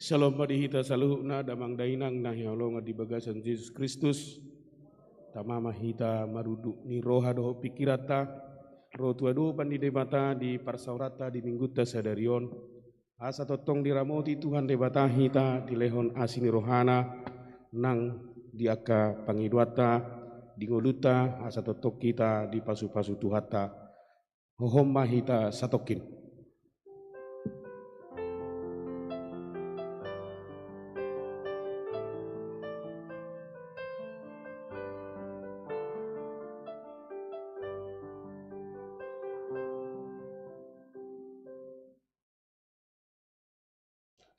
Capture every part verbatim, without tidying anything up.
Syalom ma di hita saluhutna, damang dainang na hinaholongan di bagasan Jesus Kristus. Tama ma hita marunduk ni roha dohot pingkiranta ro tu adopan ni Debata di parsaoranta di Minggunta sadari on. Asa tongtong diramoti Tuhan Debata hita, dilehon asi ni rohana nang di angka pangidoanta di ngolunta, asa tongtong hita dipasupasu Tuhanta. Hohom ma hita satongkin.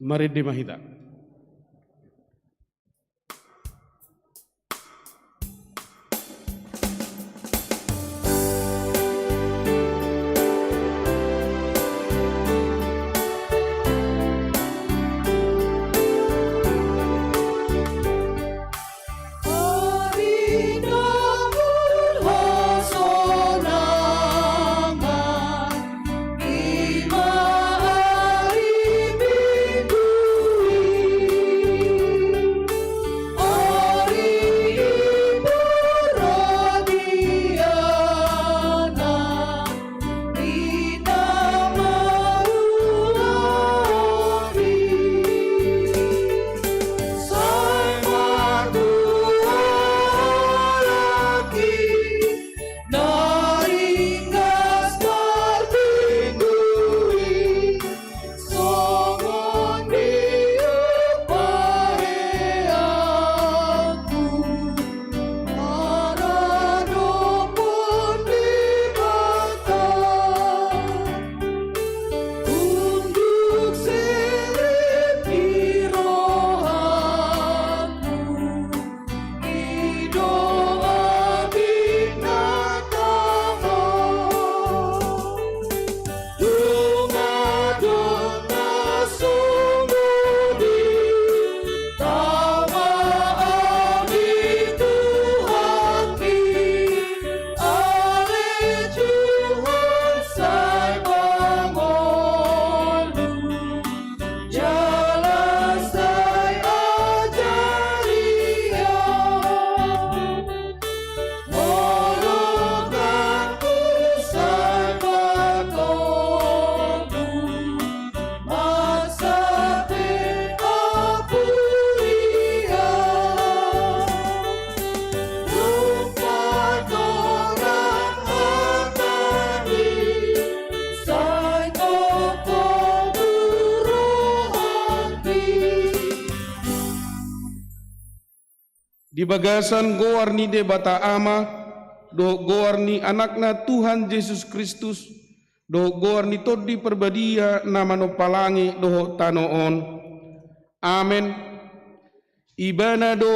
Marende ma hita. Di bagasan goar ni Debata Ama, dohot goar ni Anakna Tuhan Jesus Kristus, dohot goar ni Tondi Parbadia na manompa langit dohot tano on. Amen. Ibana do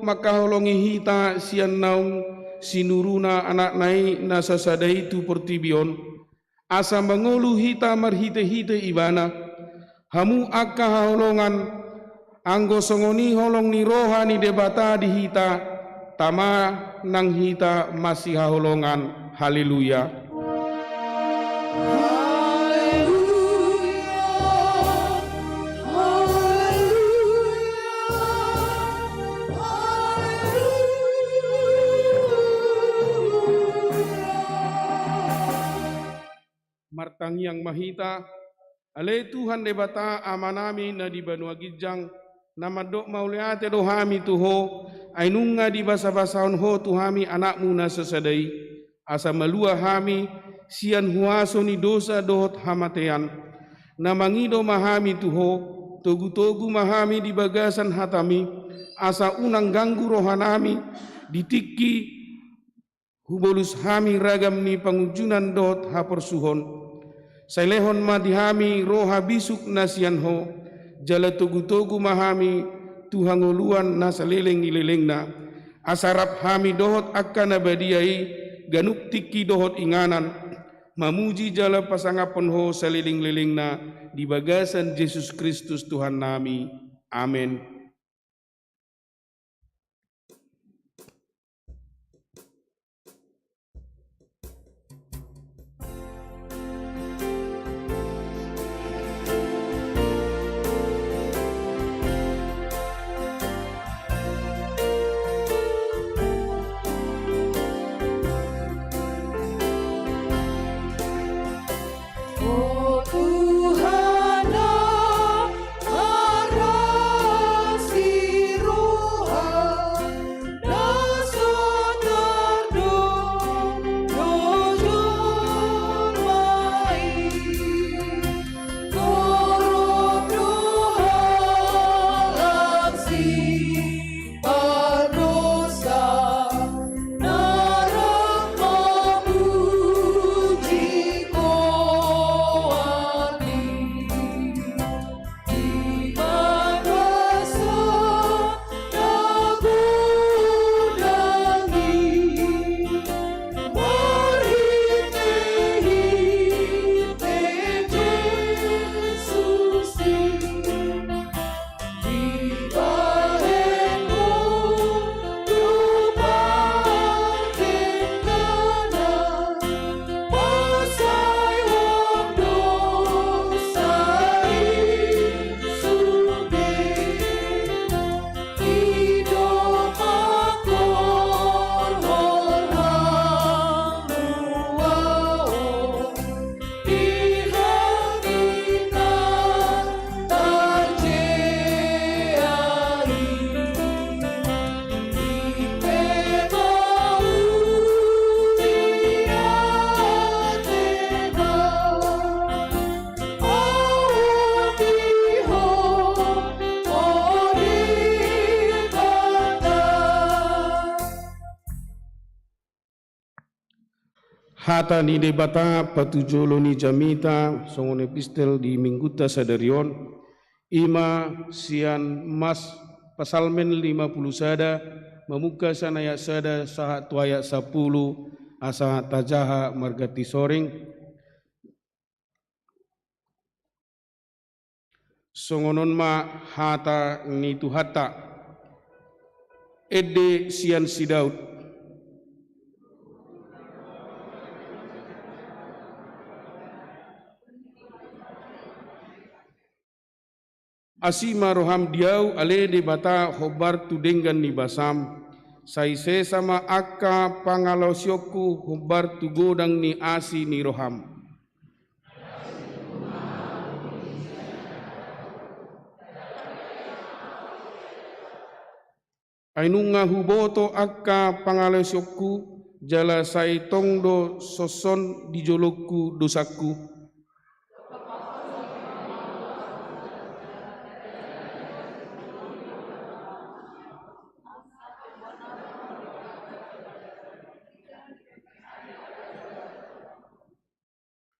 mangkaholongi hita sian naung sinuruna Anakna i na sasada i tu portibi on, asa mangolu hita marhitehite Ibana. Hamu angka haholongan, anggo songon i holong ni roha ni Debata di hita, tama nang hita masihaholongan. Haleluya. Martangiang ma hita. Ale Tuhan Debata Amanami na di banua ginjang, na mandok mauliate do hami tu Ho, ai nunga dibasabasahon Ho tu hami Anakmu na sasada i, asa malua hami sian huaso ni dosa dohot hamatean. Na mangido ma hami tu Ho, togutogu ma hami di bagasan hataMi, asa unang ganggu rohanami di tingki hubolus hami ragam ni pangunjunan dohot haporsuhon. Sai lehon ma di hami roha bisuk na sian Ho, jala togutogu ma hami tu hangoluan na saleleng ni lelengna. Asa rap hami dohot angka na badia i, ganup tingki dohot inganan, mamuji jala pasangaphon Ho saleleng-lelengna di bagasan Jesus Kristus Tuhannami. Amen. Hata ni Debata patujolo ni jamita songon epistel di Minggunta sadari on, i ma sian Mas-, Psalmen lima pulu sada, mamungka sian ayat sada sahat tu ayat sampulu, asa tajaha marganti soring. Songon on ma hata ni Tuhanta. Ende sian si Daud. Asi ma roham di ahu, ale Debata, hombar tu denggan ni basam. Sai sesa ma angka pangalaosionku hombar tu godang ni asi ni roham. Ai nunga huboto angka pangalaosionku, jala sai tong do songon on di jolongku dosangku.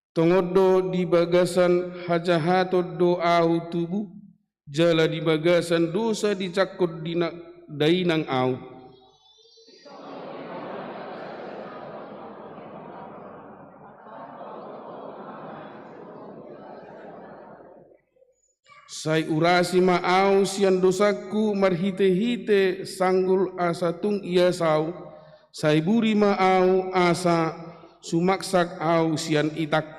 Tongon do di bagasan hajahaton do ahu tubu, jala di bagasan dosa dijangkon dina-, dainang ahu. Sai urasi ma ahu sian dosangku marhitehite sanggul asa tung ias ahu, sai buri ma ahu asa sumaksak ahu sian itang.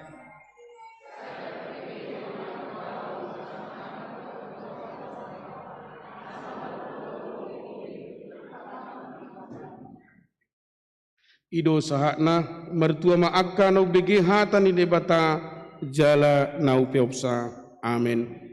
I do sahatna. Martua ma angka na umbege hata ni Debata jala na umpeopsa. Amen.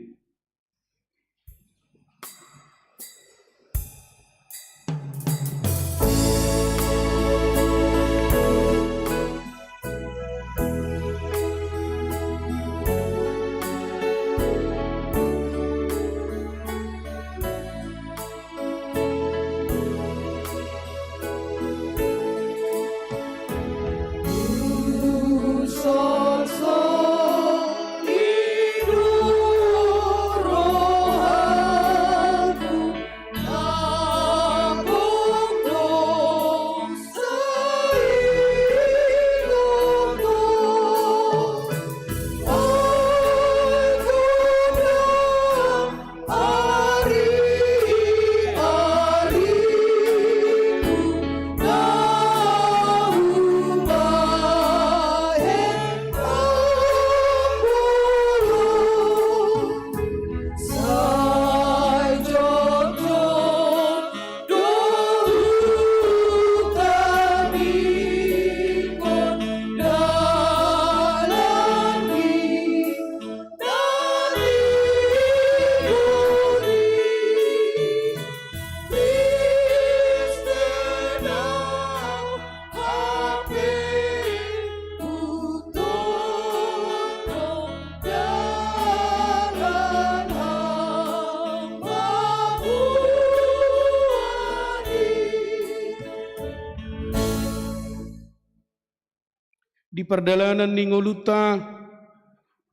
Di pardalanan ni ngolunta,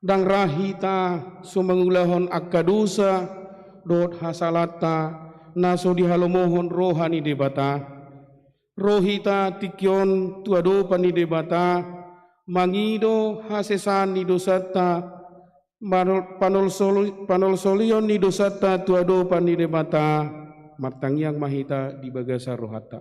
ndang ra hita so mangulahon angka dosa dohot hasalaanta na so dihalomohon roha ni Debata. Ro hita tingki on tu adopan ni Debata, mangido hasesaan ni dosanta, manol-, panolsoli-, panolsolion ni dosanta tu adopan ni Debata. Martangiang ma hita di bagasan rohanta.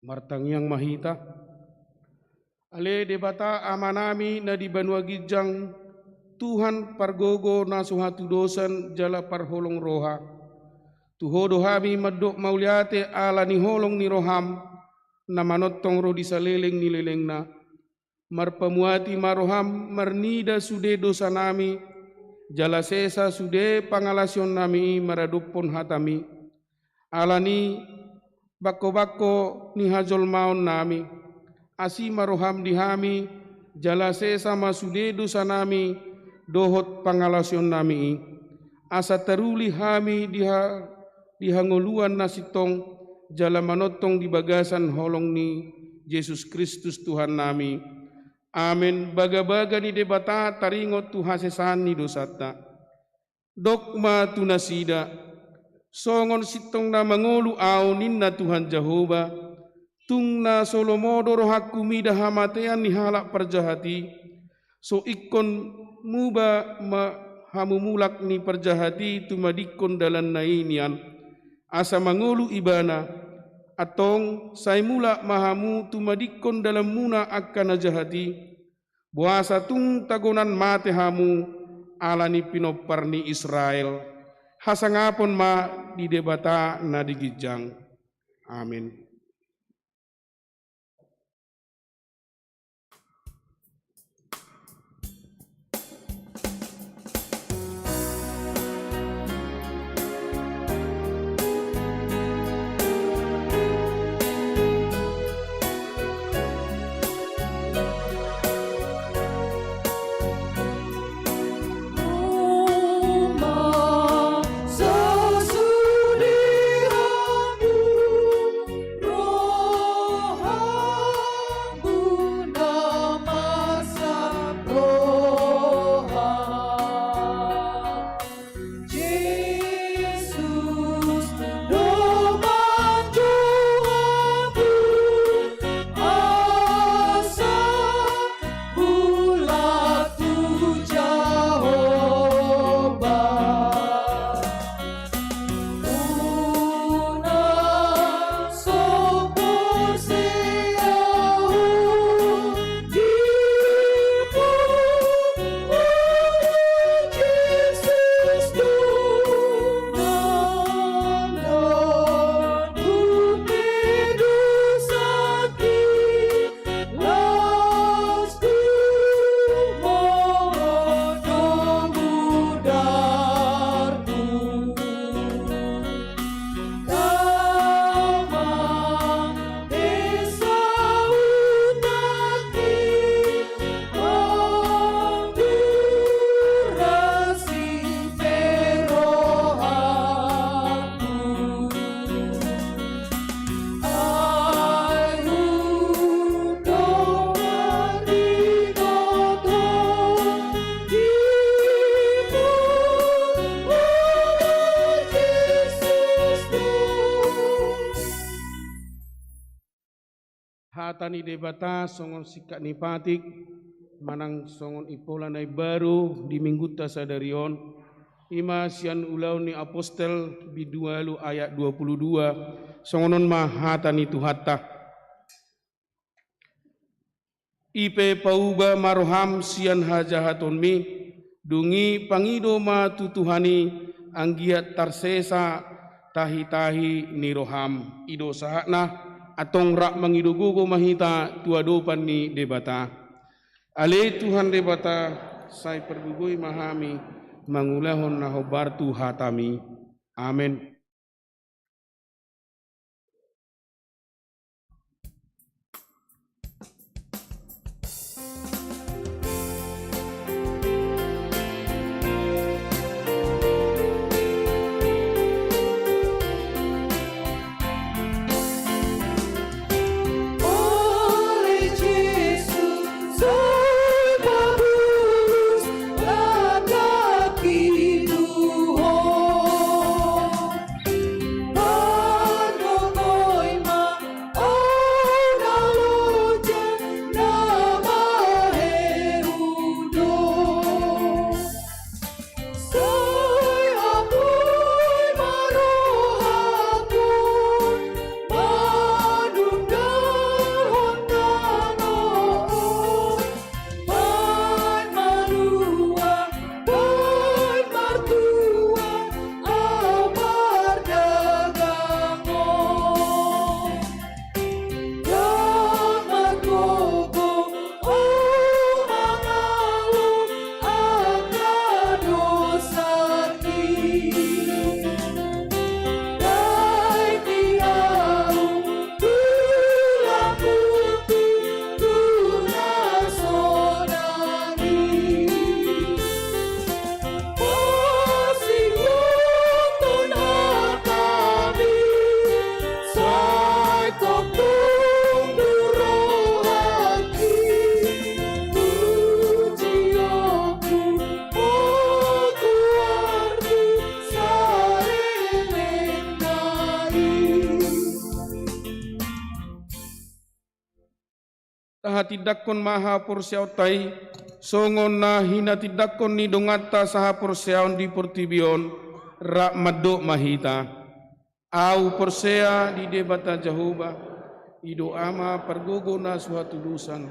Martangiang ma hita. Ale Debata Amanami na di banua ginjang, Tuhan pargogo na so hatudosan jala parholong roha. Tu Ho do hami mandok mauliate ala ni holong ni roham, na manongtong ro di saleleng ni lelengna. Marpamuati ma roham marnida sude dosanami, jala sesa sude pangalaosionnami i maradophon hatami. Ala ni bangkobangko ni hajolmaonnami, asi ma roham di hami, jala sesa ma sude dosanami dohot pangalaosionnami i. Asa taruli hami di ha-, di hangoluan na sintong, jala manongtong di bagasan holong ni Jesus Kristus Tuhannami. Amen. Bagabaga ni Debata taringot tu hasesaan ni dosanta. Dok ma tu nasida, songon sintong na mangolu ahu ninna Tuhan Jahowa, tung na so lomo do rohangku mida hamatean ni halak parjahat i, so ingkon muba ma hamu mulak ni parjahat i tumadingkon dalanna i nian, asa mangolu ibana, antong sai mulak ma hamu tumadingkon dalanmuna angka na jahat i, boasa tung tagonan mate hamu ala ni pinompar ni Israel. Hasangapon ma di Debata na di ginjang. Amen. Hata ni Debata songon singkat ni patik, manang songon impola na imbaru di Minggunta sadari on, i ma sian Ulaon ni Apostel bindu ualu ayat dua pulu dua, songon on ma hata ni Tuhanta. I pe pauba ma roham sian hajahatonmi, dung i pangido ma tu Tuhan i, anggiat tarsesa tahitahi ni roham. I do sahatna, antong rap mangido gogo ma hita tu adopan ni Debata. Ale Tuhan Debata, sai pargogoi ma hami mangulahon na hombar tu hatami. Amen. Hinatindangkon ma haporseaonta i, songon na hinatindangkon ni donganta sahaporseaon di portibi on, rap mandok ma hita. Ahu porsea di Debata Jahowa, i do Ama pargogo na so hatudosan,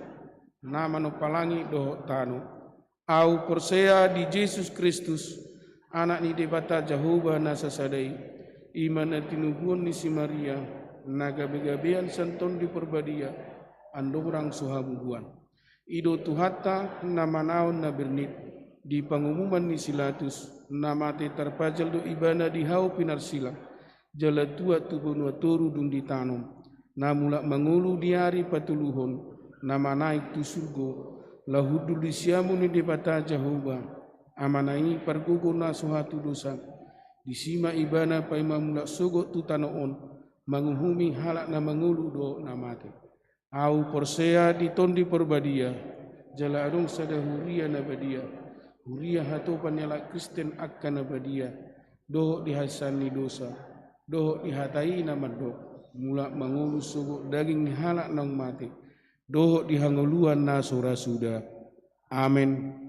na manompa langit dohot tano. Ahu porsea di Jesus Kristus, Anak ni Debata Jahowa na sasada i, i ma na tinubuan ni si Maria, na gabegabean sian Tondi Parbadia, andorang so habubuan. I do Tuhanta na manaon na bernit, di pangumuman ni si Latus, na mate tarpajal do ibana di hau pinarsila, jala tuat tu banua toru dung ditanom, na mulak mangolu di ari patoluhon, na manaek tu surgo, laho hundul di siamun ni Debata Jahowa, Amana i pargogo na so hatudosan. Disi ma ibana paima mulak sogot tu tano on, manguhumi halak na mangolu dohot na mate. Ahu porsea di Tondi Parbadia, jala adong sada huria na badia, huria hatopan ni halak Kristen angka na badia, dohot di hasesaan ni dosa, dohot di hata i na mandok, mulak mangolu sogot daging ni halak naung mate, dohot di hangoluan na so ra suda. Amen.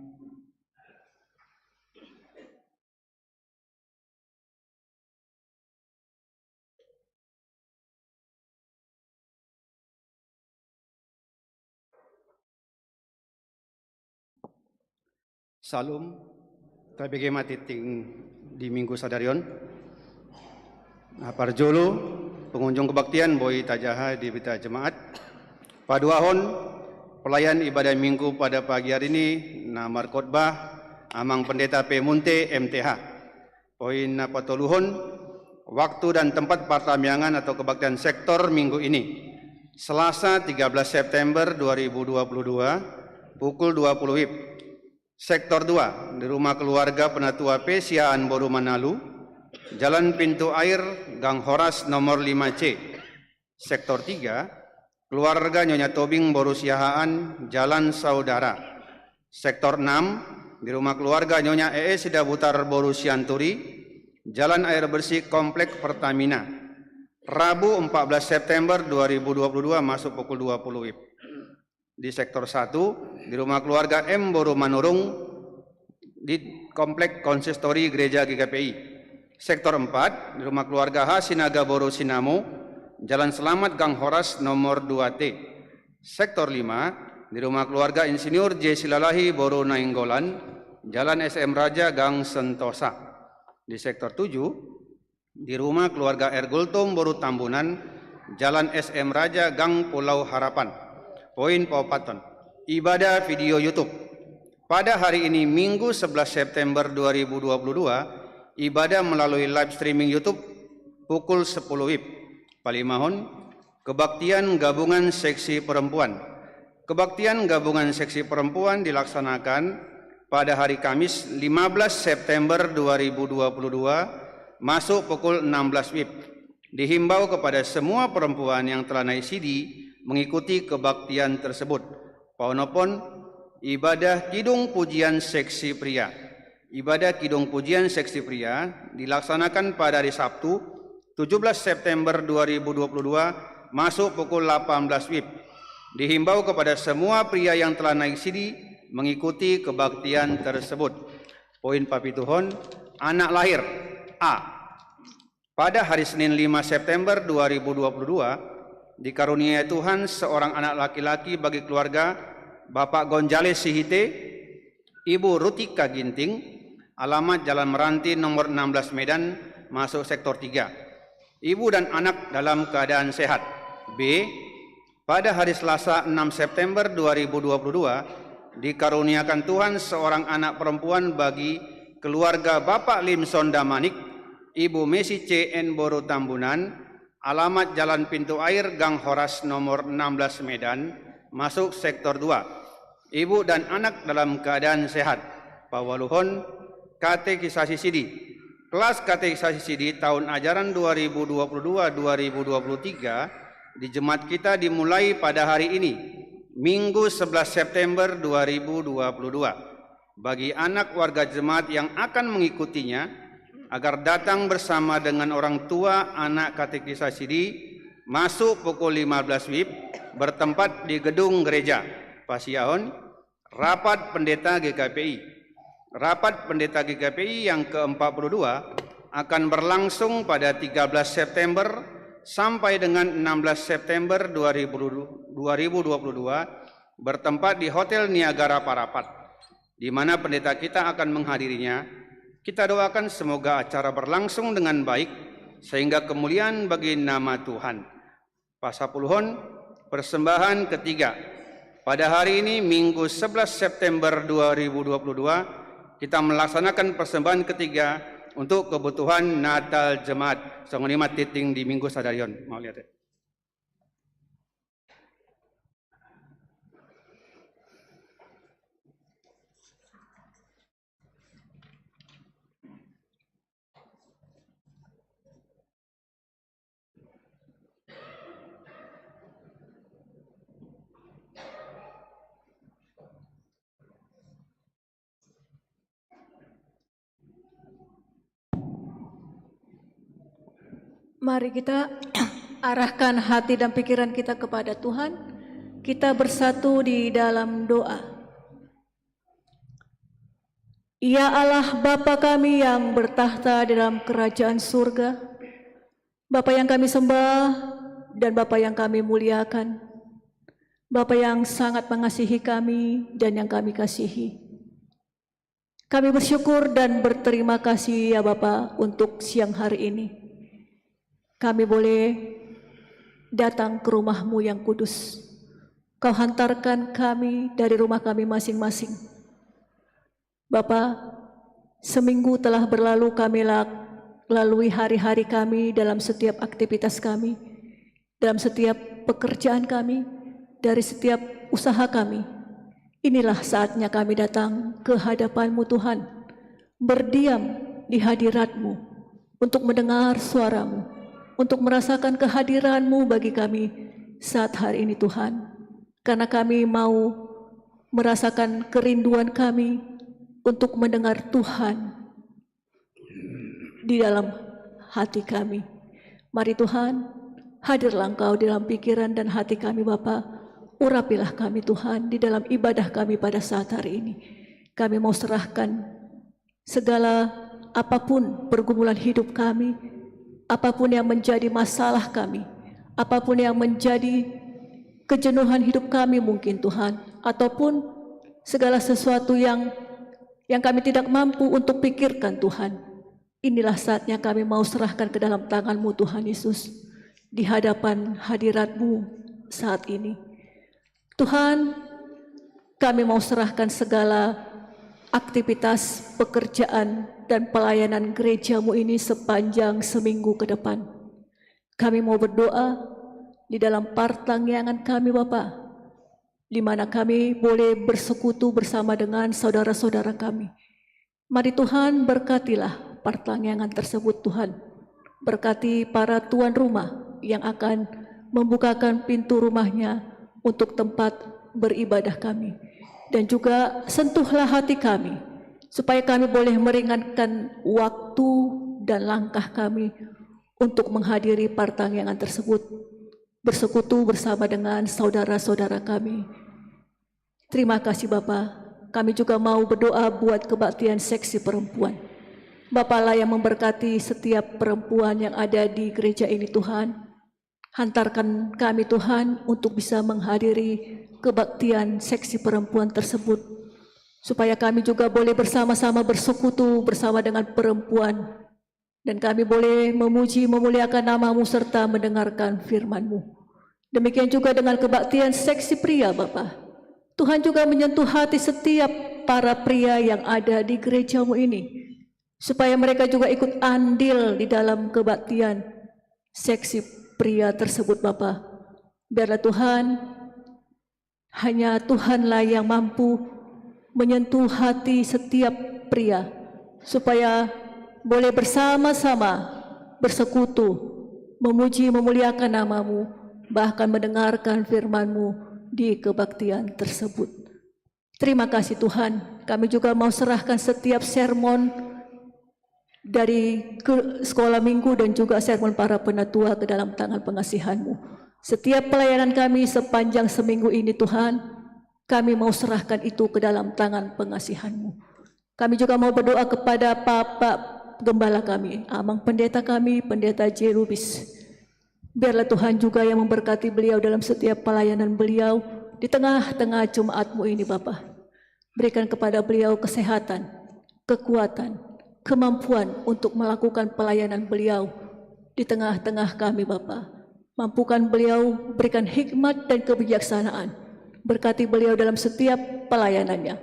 Syalom. Tabege ma tingting di Minggu sadari on. Na parjolo, pengunjung kebaktian boi tajaha di hita jemaat. Paduahon, pelayan ibadah Minggu pada pagi hari ini, na markhotbah Amang Pendeta P Munte, M T H. Poin na patoluhon, waktu dan tempat partangiangan atau kebaktian sektor Minggu ini. Selasa, tiga belas September dua ribu dua puluh dua, pukul dua puluh WIB. Sektor dua, di rumah keluarga Penatua P Siahaan boru Manalu, Jalan Pintu Air, Gang Horas nomor lima C. Sektor tiga, keluarga Nyonya Tobing boru Siahaan, Jalan Saudara. Sektor enam, di rumah keluarga Nyonya E E Sidabutar boru Sianturi, Jalan Air Bersih Komplek Pertamina. Rabu, empat belas September dua ribu dua puluh dua, masuk pukul dua puluh WIB. Di sektor satu, di rumah keluarga M boru Manurung, di Komplek Konsistori Gereja G K P I. Sektor empat, di rumah keluarga H Sinaga boru Sinamo, Jalan Selamat Gang Horas nomor dua T. Sektor lima, di rumah keluarga Insinyur J Silalahi boru Nainggolan, Jalan S M Raja Gang Sentosa. Di sektor tujuh, di rumah keluarga R Gultom boru Tambunan, Jalan S M Raja Gang Pulau Harapan. Poin paopathon, ibadah video YouTube. Pada hari ini, Minggu sebelas September dua ribu dua puluh dua, ibadah melalui live streaming YouTube pukul sepuluh WIB. Palimahon, kebaktian gabungan seksi perempuan. Kebaktian gabungan seksi perempuan dilaksanakan pada hari Kamis, lima belas September dua ribu dua puluh dua, masuk pukul enam belas WIB. Dihimbau kepada semua perempuan yang telah naik sidi mengikuti kebaktian tersebut. Paonomhon, ibadah kidung pujian seksi pria. Ibadah kidung pujian seksi pria dilaksanakan pada hari Sabtu, tujuh belas September dua ribu dua puluh dua, masuk pukul delapan belas WIB. Dihimbau kepada semua pria yang telah naik sidi mengikuti kebaktian tersebut. Poin papituhon, anak lahir. A. Pada hari Senin, lima September dua ribu dua puluh dua, dikaruniai Tuhan seorang anak laki-laki bagi keluarga Bapak Gonzales Sihite, Ibu Rutika Ginting, alamat Jalan Meranti nomor enam belas Medan, masuk sektor tiga. Ibu dan anak dalam keadaan sehat. B. Pada hari Selasa, enam September dua ribu dua puluh dua, dikaruniakan Tuhan seorang anak perempuan bagi keluarga Bapak Limson Damanik, Ibu Mesi C N boru Tambunan, alamat Jalan Pintu Air, Gang Horas nomor enam belas Medan, masuk sektor dua. Ibu dan anak dalam keadaan sehat. Paualuhon, katekisasi sidi. Kelas katekisasi sidi tahun ajaran dua ribu dua puluh dua dua ribu dua puluh tiga di jemaat kita dimulai pada hari ini, Minggu sebelas September dua ribu dua puluh dua. Bagi anak warga jemaat yang akan mengikutinya, agar datang bersama dengan orang tua anak katekisasi sidi, masuk pukul lima belas WIB, bertempat di gedung gereja. Pasiahon, rapat pendeta G K P I. Rapat pendeta G K P I yang keempat puluh dua akan berlangsung pada tiga belas September sampai dengan enam belas September dua ribu, dua ribu dua puluh dua, bertempat di Hotel Niagara Parapat, di mana pendeta kita akan menghadirinya. Kita doakan semoga acara berlangsung dengan baik, sehingga kemuliaan bagi nama Tuhan. Pasapuluhon, persembahan ketiga. Pada hari ini, Minggu sebelas September dua ribu dua puluh dua, kita melaksanakan persembahan ketiga untuk kebutuhan Natal jemaat. Songon i ma tingting di Minggu sadari on. Mauliate. Mari kita arahkan hati dan pikiran kita kepada Tuhan. Kita bersatu di dalam doa. Ya Allah, Bapa kami yang bertakhta di dalam kerajaan surga, Bapa yang kami sembah dan Bapa yang kami muliakan, Bapa yang sangat mengasihi kami dan yang kami kasihi. Kami bersyukur dan berterima kasih, ya Bapa, untuk siang hari ini. Kami boleh datang ke rumah-Mu yang kudus. Kau hantarkan kami dari rumah kami masing-masing. Bapa, seminggu telah berlalu, kami la-, lalui hari-hari kami dalam setiap aktivitas kami, dalam setiap pekerjaan kami, dari setiap usaha kami. Inilah saatnya kami datang ke hadapan-Mu, Tuhan, berdiam di hadirat-Mu, untuk mendengar suara-Mu, untuk merasakan kehadiran-Mu bagi kami saat hari ini, Tuhan. Karena kami mau merasakan kerinduan kami untuk mendengar Tuhan di dalam hati kami. Mari Tuhan, hadirlah Engkau di dalam pikiran dan hati kami, Bapa. Urapilah kami, Tuhan, di dalam ibadah kami pada saat hari ini. Kami mau serahkan segala apapun pergumulan hidup kami, apapun yang menjadi masalah kami, apapun yang menjadi kejenuhan hidup kami mungkin, Tuhan, ataupun segala sesuatu yang, yang kami tidak mampu untuk pikirkan, Tuhan. Inilah saatnya kami mau serahkan ke dalam tangan-Mu, Tuhan Yesus, di hadapan hadirat-Mu saat ini. Tuhan, kami mau serahkan segala aktivitas, pekerjaan, dan pelayanan gereja-Mu ini sepanjang seminggu ke depan. Kami mau berdoa di dalam partangiangan kami, Bapa, di mana kami boleh bersekutu bersama dengan saudara-saudara kami. Mari Tuhan, berkatilah partangiangan tersebut, Tuhan. Berkati para tuan rumah yang akan membukakan pintu rumahnya untuk tempat beribadah kami. Dan juga sentuhlah hati kami, supaya kami boleh meringankan waktu dan langkah kami untuk menghadiri partangiangan tersebut, bersekutu bersama dengan saudara-saudara kami. Terima kasih, Bapa. Kami juga mau berdoa buat kebaktian seksi perempuan. Bapalah yang memberkati setiap perempuan yang ada di gereja ini, Tuhan. Hantarkan kami, Tuhan, untuk bisa menghadiri kebaktian seksi perempuan tersebut, supaya kami juga boleh bersama-sama bersekutu bersama dengan perempuan. Dan kami boleh memuji, memuliakan nama-Mu serta mendengarkan firman-Mu. Demikian juga dengan kebaktian seksi pria, Bapa. Tuhan juga menyentuh hati setiap para pria yang ada di gereja-Mu ini, supaya mereka juga ikut andil di dalam kebaktian seksi pria tersebut, Bapa. Biarlah Tuhan, hanya Tuhanlah yang mampu menyentuh hati setiap pria, supaya boleh bersama-sama bersekutu, memuji, memuliakan nama-Mu, bahkan mendengarkan firman-Mu di kebaktian tersebut. Terima kasih, Tuhan. Kami juga mau serahkan setiap sermon dari ke-, sekolah minggu dan juga sermon para penatua ke dalam tangan pengasihan-Mu. Setiap pelayanan kami sepanjang seminggu ini, Tuhan, kami mau serahkan itu ke dalam tangan pengasihan-Mu. Kami juga mau berdoa kepada Bapak Gembala kami, Amang Pendeta kami, Pendeta Jerubis. Biarlah Tuhan juga yang memberkati beliau dalam setiap pelayanan beliau di tengah-tengah jemaat-Mu ini, Bapa. Berikan kepada beliau kesehatan, kekuatan, kemampuan untuk melakukan pelayanan beliau di tengah-tengah kami, Bapa. Mampukan beliau, berikan hikmat dan kebijaksanaan. Berkati beliau dalam setiap pelayanannya.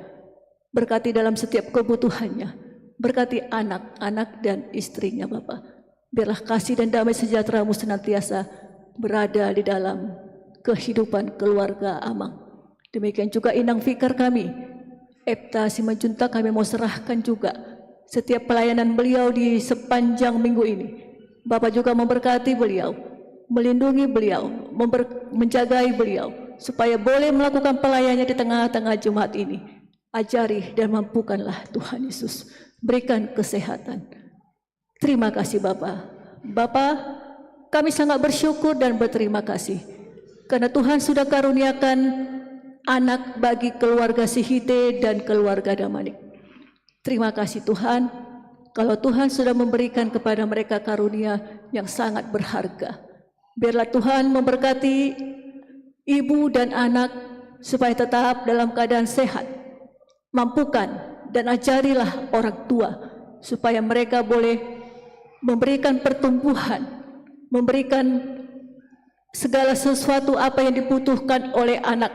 Berkati dalam setiap kebutuhannya. Berkati anak-anak dan istrinya, Bapa. Biarlah kasih dan damai sejahtera-Mu senantiasa berada di dalam kehidupan keluarga Amang. Demikian juga Inang Fikar kami, Epta Simanjuntak, kami mau serahkan juga setiap pelayanan beliau di sepanjang minggu ini. Bapa juga memberkati beliau, melindungi beliau, member- menjagai beliau, supaya boleh melakukan pelayanannya di tengah-tengah jemaat ini. Ajari dan mampukanlah, Tuhan Yesus. Berikan kesehatan. Terima kasih, Bapa. Bapa, kami sangat bersyukur dan berterima kasih karena Tuhan sudah karuniakan anak bagi keluarga Sihite dan keluarga Damanik. Terima kasih, Tuhan, kalau Tuhan sudah memberikan kepada mereka karunia yang sangat berharga. Biarlah Tuhan memberkati ibu dan anak supaya tetap dalam keadaan sehat. Mampukan dan ajarilah orang tua supaya mereka boleh memberikan pertumbuhan, memberikan segala sesuatu apa yang dibutuhkan oleh anak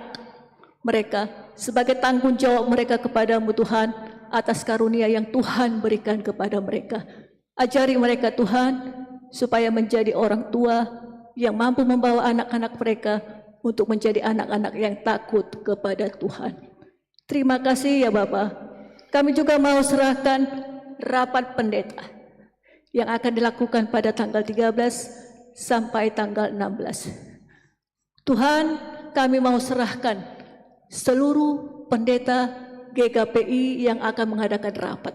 mereka, sebagai tanggung jawab mereka kepada-Mu, Tuhan, atas karunia yang Tuhan berikan kepada mereka. Ajari mereka, Tuhan, supaya menjadi orang tua yang mampu membawa anak-anak mereka untuk menjadi anak-anak yang takut kepada Tuhan. Terima kasih ya, Bapa. Kami juga mau serahkan rapat pendeta yang akan dilakukan pada tanggal tiga belas sampai tanggal enam belas. Tuhan, kami mau serahkan seluruh pendeta G K P I yang akan mengadakan rapat.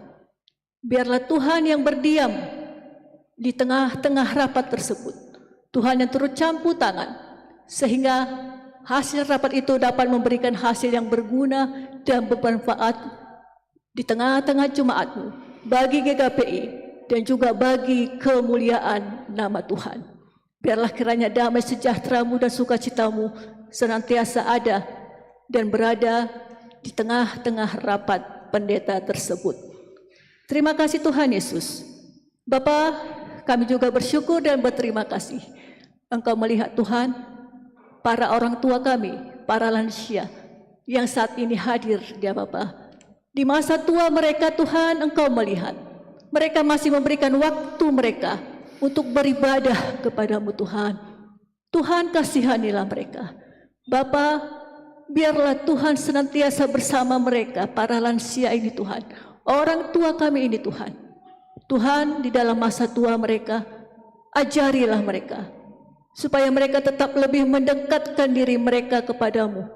Biarlah Tuhan yang berdiam di tengah-tengah rapat tersebut. Tuhan yang turut campur tangan, sehingga hasil rapat itu dapat memberikan hasil yang berguna dan bermanfaat di tengah-tengah jemaat-Mu, bagi G K P I, dan juga bagi kemuliaan nama Tuhan. Biarlah kiranya damai sejahtera-Mu dan sukacita-Mu senantiasa ada dan berada di tengah-tengah rapat pendeta tersebut. Terima kasih, Tuhan Yesus. Bapa, kami juga bersyukur dan berterima kasih. Engkau melihat, Tuhan, para orang tua kami, para lansia yang saat ini hadir di Bapa. Di masa tua mereka, Tuhan, Engkau melihat. Mereka masih memberikan waktu mereka untuk beribadah kepada-Mu, Tuhan. Tuhan, kasihanilah mereka. Bapa, biarlah Tuhan senantiasa bersama mereka, para lansia ini, Tuhan. Orang tua kami ini, Tuhan. Tuhan, di dalam masa tua mereka, ajarilah mereka, supaya mereka tetap lebih mendekatkan diri mereka kepada-Mu,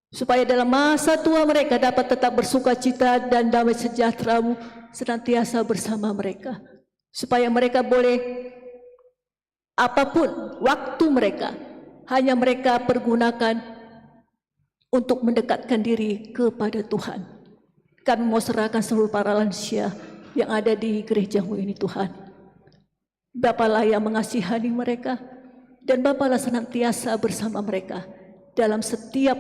supaya dalam masa tua mereka dapat tetap bersukacita dan damai sejahtera-Mu senantiasa bersama mereka, supaya mereka boleh, apapun waktu mereka, hanya mereka pergunakan untuk mendekatkan diri kepada Tuhan. Kami mau serahkan seluruh para lansia yang ada di gereja-Mu ini, Tuhan. Bapalah yang mengasihani mereka, dan Bapalah senantiasa bersama mereka dalam setiap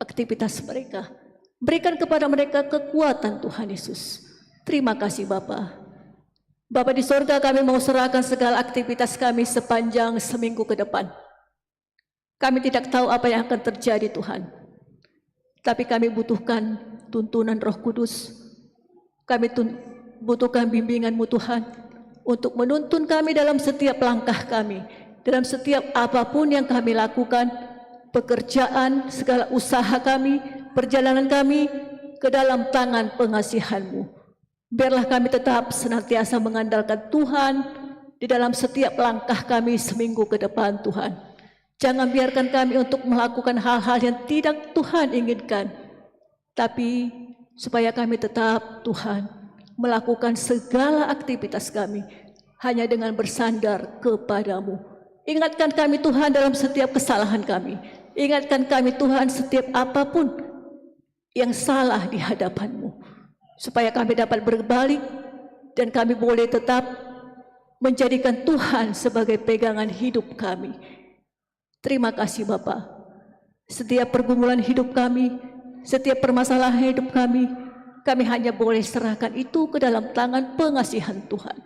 aktivitas mereka. Berikan kepada mereka kekuatan, Tuhan Yesus. Terima kasih, Bapa. Bapa di sorga, kami mau serahkan segala aktivitas kami sepanjang seminggu ke depan. Kami tidak tahu apa yang akan terjadi, Tuhan. Tapi kami butuhkan tuntunan Roh Kudus. Kami tun- butuhkan bimbingan-Mu, Tuhan, untuk menuntun kami dalam setiap langkah kami, dalam setiap apapun yang kami lakukan, pekerjaan, segala usaha kami, perjalanan kami ke dalam tangan pengasihan-Mu. Biarlah kami tetap senantiasa mengandalkan Tuhan di dalam setiap langkah kami seminggu ke depan, Tuhan. Jangan biarkan kami untuk melakukan hal-hal yang tidak Tuhan inginkan. Tapi supaya kami tetap, Tuhan, melakukan segala aktivitas kami hanya dengan bersandar kepada-Mu. Ingatkan kami, Tuhan, dalam setiap kesalahan kami. Ingatkan kami, Tuhan, setiap apapun yang salah di hadapan-Mu, supaya kami dapat berbalik dan kami boleh tetap menjadikan Tuhan sebagai pegangan hidup kami. Terima kasih, Bapa. Setiap pergumulan hidup kami, setiap permasalahan hidup kami, kami hanya boleh serahkan itu ke dalam tangan pengasihan Tuhan.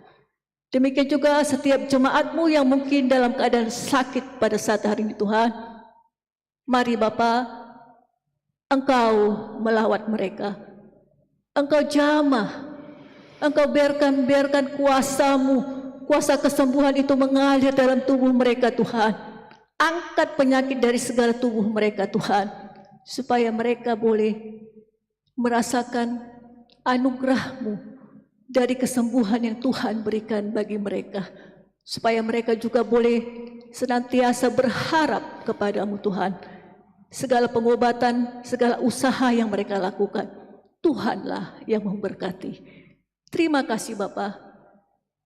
Demikian juga setiap jemaat-Mu yang mungkin dalam keadaan sakit pada saat hari ini, Tuhan. Mari, Bapa, Engkau melawat mereka. Engkau jamah. Engkau biarkan, biarkan kuasa-Mu, kuasa kesembuhan itu mengalir dalam tubuh mereka, Tuhan. Angkat penyakit dari segala tubuh mereka, Tuhan, supaya mereka boleh merasakan anugerah-Mu dari kesembuhan yang Tuhan berikan bagi mereka, supaya mereka juga boleh senantiasa berharap kepada-Mu, Tuhan. Segala pengobatan, segala usaha yang mereka lakukan, Tuhanlah yang memberkati. Terima kasih, Bapa.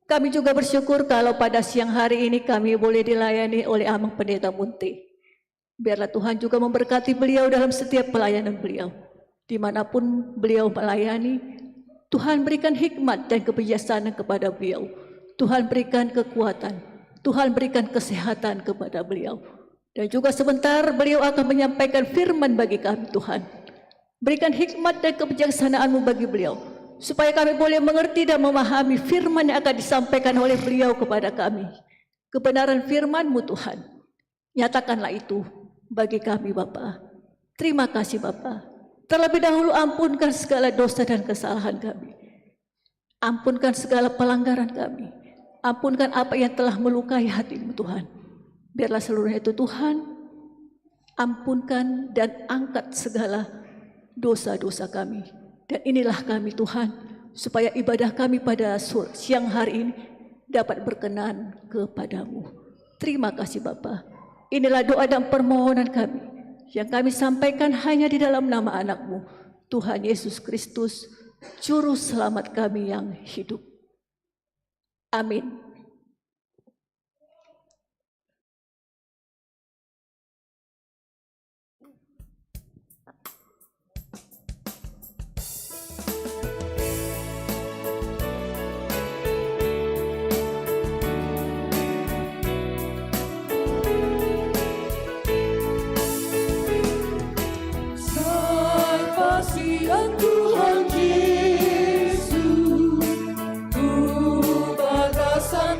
Kami juga bersyukur kalau pada siang hari ini kami boleh dilayani oleh Amang Pendeta Munte. Biarlah Tuhan juga memberkati beliau dalam setiap pelayanan beliau. Dimanapun beliau melayani, Tuhan berikan hikmat dan kebijaksanaan kepada beliau. Tuhan berikan kekuatan, Tuhan berikan kesehatan kepada beliau. Dan juga sebentar beliau akan menyampaikan firman bagi kami, Tuhan. Berikan hikmat dan kebijaksanaan-Mu bagi beliau, supaya kami boleh mengerti dan memahami firman yang akan disampaikan oleh beliau kepada kami. Kebenaran firman-Mu, Tuhan. Nyatakanlah itu bagi kami, Bapa. Terima kasih, Bapa. Terlebih dahulu, ampunkan segala dosa dan kesalahan kami. Ampunkan segala pelanggaran kami. Ampunkan apa yang telah melukai hati-Mu, Tuhan. Biarlah seluruhnya itu, Tuhan, ampunkan dan angkat segala dosa-dosa kami. Dan inilah kami, Tuhan, supaya ibadah kami pada su-, siang hari ini dapat berkenan kepada-Mu. Terima kasih, Bapa. Inilah doa dan permohonan kami yang kami sampaikan hanya di dalam nama Anak-Mu, Tuhan Yesus Kristus, Juru Selamat kami yang hidup. Amin. Sai pasian Tuhan Jesus tu bagasan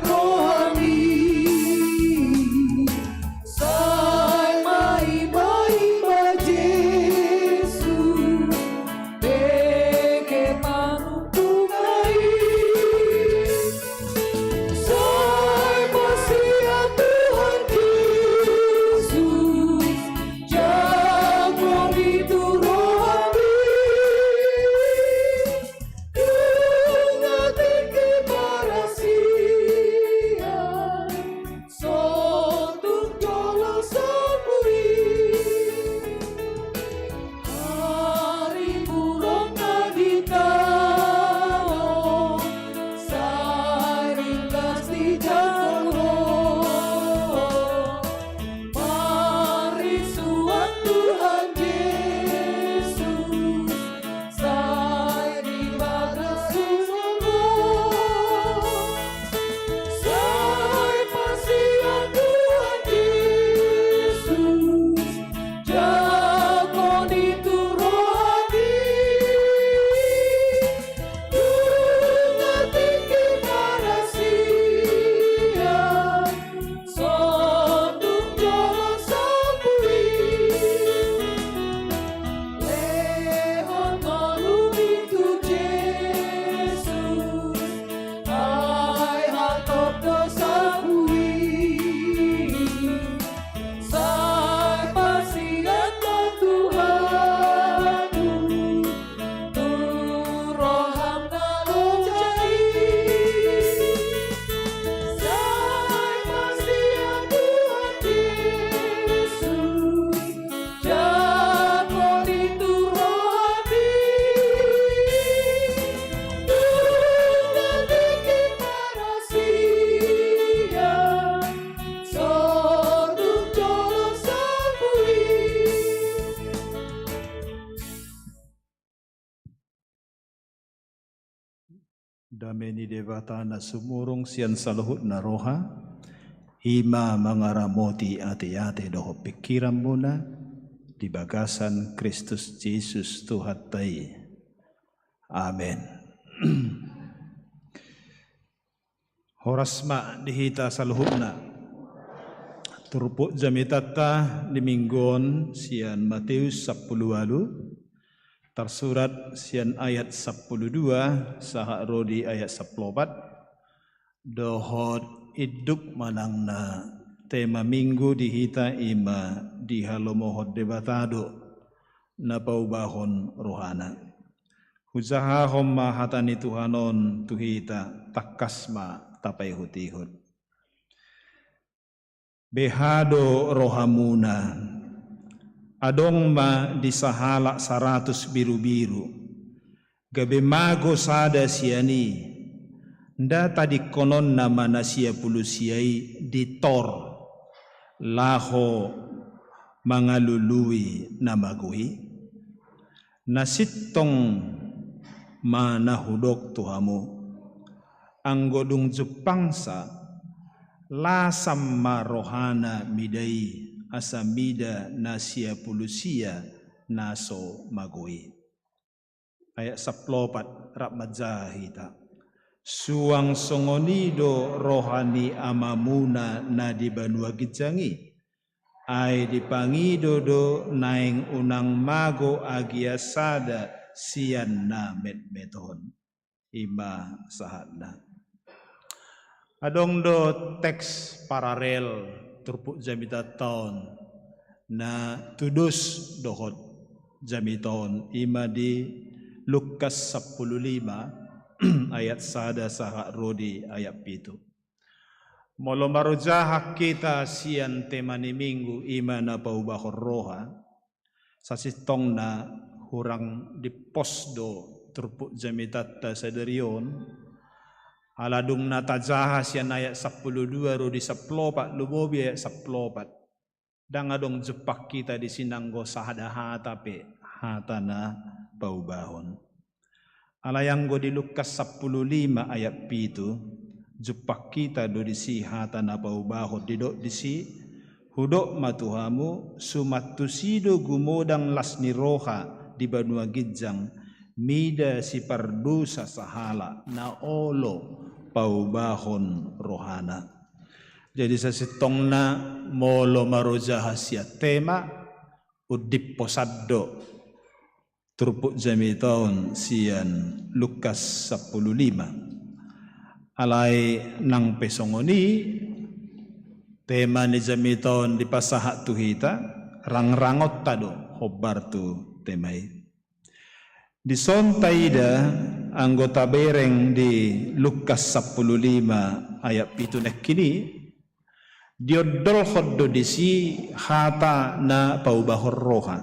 Dame ni Debata na sumurung sian saluhutna roha, i ma mangaramoti ateate dohot pingkiranmuna di bagasan Kristus Jesus Tuhanta i. Amen. Horas ma di hita saluhutna. Turpuk jamitanta di minggu on sian Mateus sampulu ualu, tarsurat sian ayat sampulu dua sahat ro di ayat sampulu opat. Dohot induk manang na tema minggu di hita i ma dihalomohon Debata do na paubahon rohana. Hujahahon ma hata ni Tuhan on tu hita, tangkas ma tapaihutihut. Beha do rohamuna? Adong ma di sahalak saratus birubiru, gabe mago sada sian i, nda tadingkononna ma na sia pulu sia i di tor, laho mangalului na mago i? Na sintong ma na hudok tu hamu, anggo dung jumpangsa, lasam ma rohana mida i, asa mida na sia pulu sia na so mago i. Ayat sampulu opat, rap manjaha hita. Suang songon i do roha ni Amamuna na di banua ginjang i. Ai dipangido do naeng unang mago agia sada sian na metmet on. I ma sahatna. Adong do teks paralel turpuk jamitanta on na tudos dohot jamita on, i ma di Lukas sampulu lima ayat sada sahat ro di ayat pitu. Molo marojahan hita sian tema ni minggu, i ma na paubahon roha, sasintongna hurang dippos do turpuk jamitanta sadari on. Ala dung na tajaha sian ayat sampulu dua ro di sampulu opat, lumobi ayat sampulu opat, ndang adong jumpang hita disi nanggo sahada hata pe hata na paubahon. Alai anggo di Lukas sampulu lima ayat pitu, jumpang hita do disi hata na paubahon, didok disi, hudok ma tu hamu, suman tusi do gumodang las ni roha di banua ginjang, mida sipardosa sahalak na olo paubahon rohana. Jadi sasintongna molo marojahan sian tema, undipposan do turpuk jamita on sian Lukas sampulu lima. Alai nang pe songon i, tema ni jamita on dipasahat tu hita, rangrangonta do hombar tu tema i. Dison taida anggo tabereng di Lukas sampulu lima ayat pitu nangkin i, diondolhon do disi hata na paubahon roha.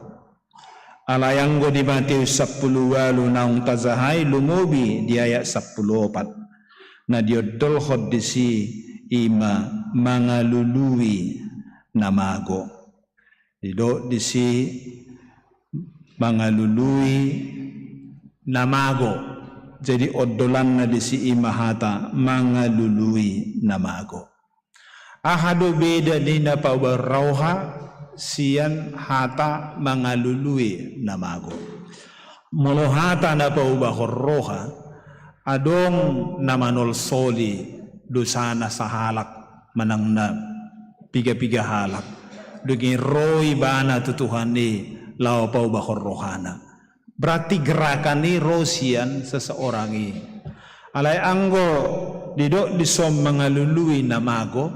Alai anggo di Mateus sampulu ualu naung tajahai, lumobi di ayat sampulu opat, na diondolhon disi i ma mangalului na mago. Didok disi mangalului na mago. Jadi ondolanna disi i ma hata mangalului na mago. Aha do beda ni na paubahon roha sian hata mangalului na mago? Molo hata na paubahon roha, adong na manolsoli dosana sahalak manang na piga-piga halak. Dung i ro ibana tu Tuhan i laho paubahon rohana. Berarti gerakan i ro sian seseorang i. Alai anggo didok dison mangalului na mago,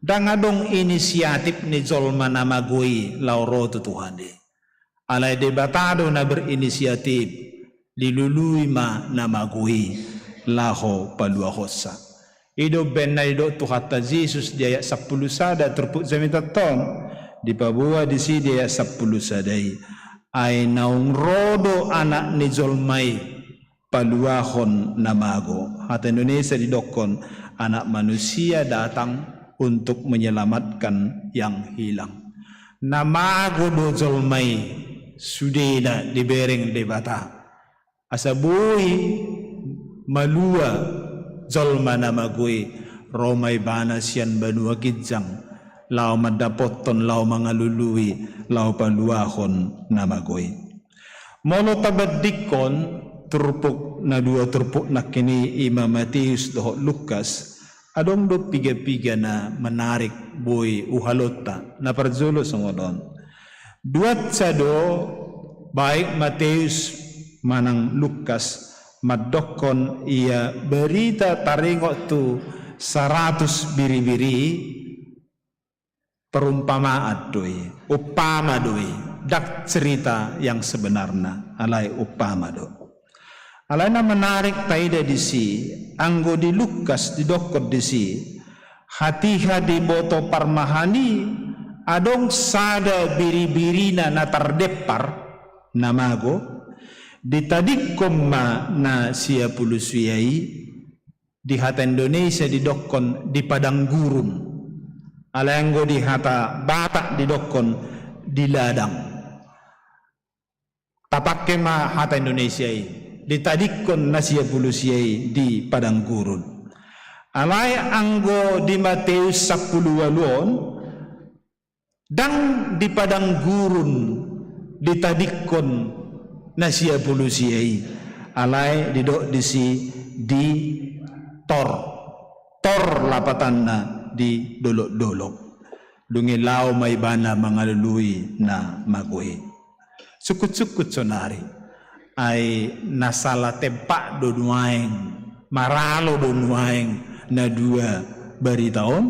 ndang adong inisiatif ni jolma na mago i laho ro tu Tuhan i. Alai Debata do na berinisiatif, dilului ma na mago i laho paluahonsa. I do umbahen na didok Tuhanta Jesus di ayat sampulu sada turpuk jamitanta on, dipaboa disi di ayat sampulu sada i. Ai naung ro do Anak ni jolma i paluahon na mago. Hata Indonesia didokkon, Anak Manusia datang untuk menyelamatkan yang hilang. Na mago do jolma i, sudena dibereng Debata. Asa boi malua jolma na mago i, ro ma ibana sian banua ginjang, laho mandapothon, laho mangalului, laho paluahon na mago i. Molo tabandingkon turpuk na dua turpuk nangkin i, i ma Mateus dohot Lukas, adong do piga-piga na menarik boi huhalonta. Na parjolo songon on. Duansa do, baik Mateus manang Lukas, mandokkon ia barita taringot tu saratus biri-biri, perumpamaan do i, umpama do i, ndang cerita yang sebenarna, alai umpama do. Alai na menarik taida disi, anggo di Lukas didokkon disi, hatiha diboto parmahan i, adong sada biri-birina na tardempar, na mago, ditadingkon ma na sia pulu sia i, di hata Indonesia didokkon di padang gurun. Alai anggo di hata Batak didokkon di ladang. Tapake ma hata Indonesia i, ditadingkon na sia pulu sia i di padang gurun. Alai anggo di Mateus sampulu ualu on, ndang di padang gurun ditadingkon na sia pulu sia i, alai didok disi di tor, tor lapatanna di dolok-dolok. Dung i laho ma ibana mangalului na mago i. Sungkun-sungkun sonari. Ai na sala tempat do nuaeng, maralo do nuaeng na dua barita on,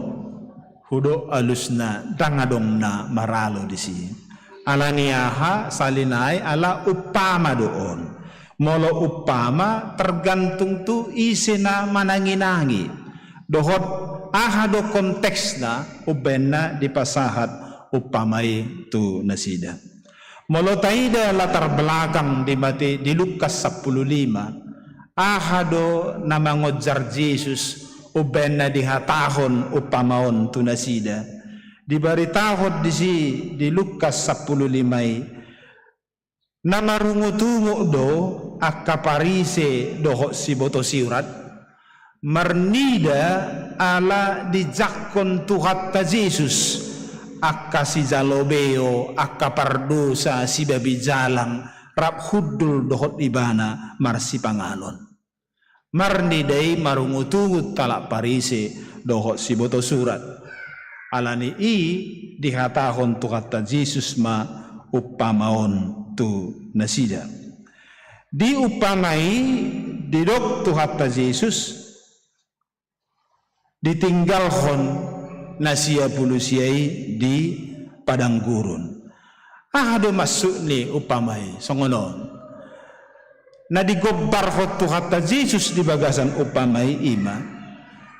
hudok alusna ndang adong na maralo disi. Alani aha? Sahali nai ala umpama do on. Molo umpama tergantung tu ise na manangi-nangi. Dohot aha do konteksna umbahen na dipasahat umpama i tu nasida. Molo taida latar belakang di Mate-, di Lukas sampulu lima, aha do na mangonjar Jesus umbahen na dihatahon umpama on tu nasida. Dibaritahon disi di Lukas sampulu lima i, na marungut-ungut do angka Parise dohot siboto surat, marnida ala dijangkon Tuhanta Jesus angka sijalo beo, angka pardosa, sibabi jalang, rap hundul dohot ibana marsipanganon. Marnida i marungut-ungut halak Parise dohot siboto surat. Alani i dihatahon Tuhanta Jesus ma umpama on tu nasida. Di umpama i didok Tuhanta Jesus, ditinggalhon na sia pulu sia i di padang gurun. Aha do maksud ni umpama i songon on? Na digombarhon Tuhanta Jesus di bagasan umpama i ima,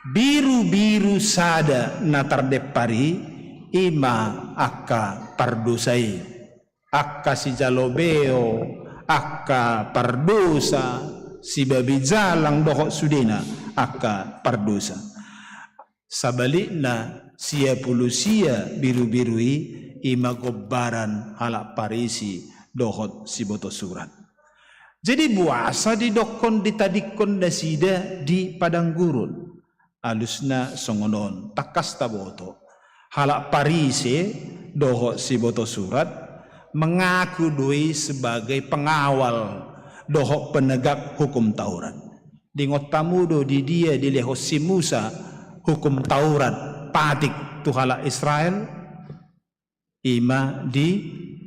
birubiru sada na tardempar i, ima angka pardosa i. Angka sijalo beo, angka pardosa, sibabi jalang dohot sudena angka pardosa. Sabalikna, sia pulu sia birubiru i, ima gombaran halak Parise dohot siboto surat. Jadi boasa didokkon ditadingkon nasida di padang gurun? Alusna songon on, tangkas taboto. Halak Parise dohot siboto surat mengaku do i sebagai pengawal dohot penegak hukum Taurat. Diingot hamu do di dia dilehon si Musa hukum Taurat patik tu halak Israel? Ima di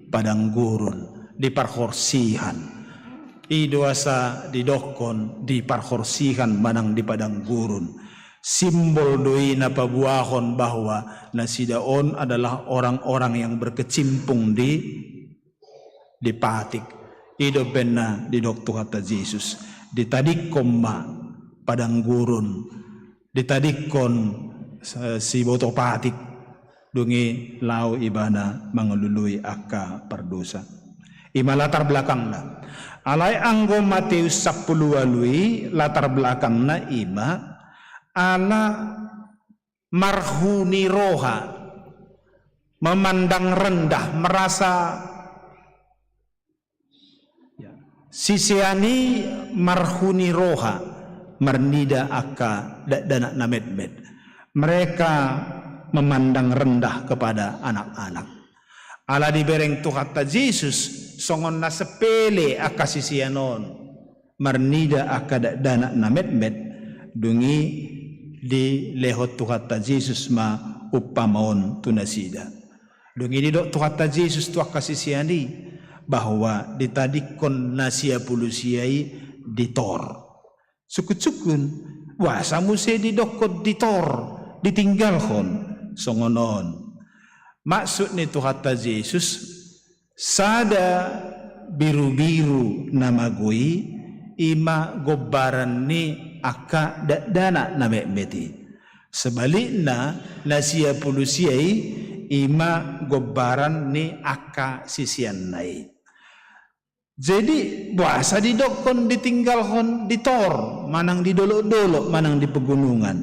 padang gurun, di parhorsihan. I do asa didokkon di parhorsihan manang di padang gurun. Simbol do i na paboahon bahwa nasida on adalah orang-orang yang berkecimpung di, di patik. I do umbahen na didok Tuhanta Jesus. Ditadingkon ma padang gurun, ditadingkon, eh, siboto patik, dung i laho ibana mangalului angka pardosa. Ima latar belakangna. Alai anggo Mateus sampulu ualu i, latar belakangna ima ala marhuni roha, memandang rendah, merasa Ya. Sisean i marhuni roha, marnida angka dakdanak na metmet. Mereka memandang rendah kepada anak-anak. Ala dibereng Tuhanta Jesus songon na sepele angka sisean on marnida angka dakdanak na metmet, dung i dilehon Tuhanta Jesus ma umpama on tu nasida. Dung i didok Tuhanta Jesus tu angka sisean i, bahwa ditadingkon na sia pulu sia i di tor. Sungkun-sungkun, boasa muse didokkon di tor, ditinggalhon, songon on. Maksud ni Tuhanta Jesus, sada birubiru na mago i, i ma gombaran ni angka dakdanak na metmet i. Sebalikna, na sia pulu sia i, i ma gombaran ni angka siseanna i. Jadi, boasa didokkon ditinggalhon di tor, manang di dolok-dolok, manang di pegunungan?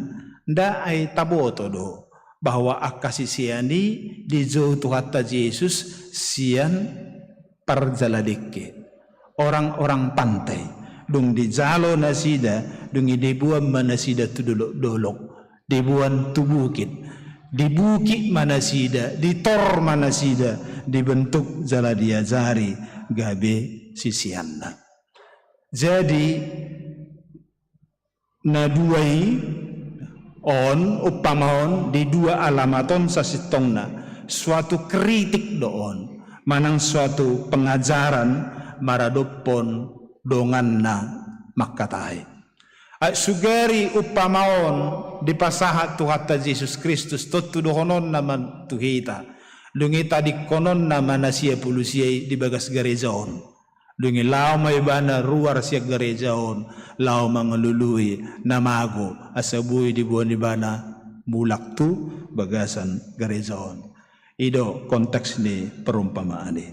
Nda, ai taboto do bahwa angka sisean i dijou Tuhanta Jesus sian parjala dengke, orang-orang pantai. Dung dijalo nasida, dung i diboan ma nasida tu dolok-dolok, diboan tu bukit. Di bukit ma nasida, di tor ma nasida, dibentuk jala diajari gabe siseanna. Jadi, na dua i on, umpama on, di dua alamat on sasintongna, suatu kritik do on, manang suatu pengajaran maradophon dongan na mangkatai. Ai sugari umpama on dipasahat Tuhanta Jesus Kristus, tontu dohononna ma tu hita. Dung i tadingkononna ma na sia pulu sia i di bagas gareja on. Dung i laho ma ibana ruar sian gareja on, laho mangalului na mago, asa boi diboan ibana mulak tu bagasan gareja on. I do konteks ni perumpamaan i.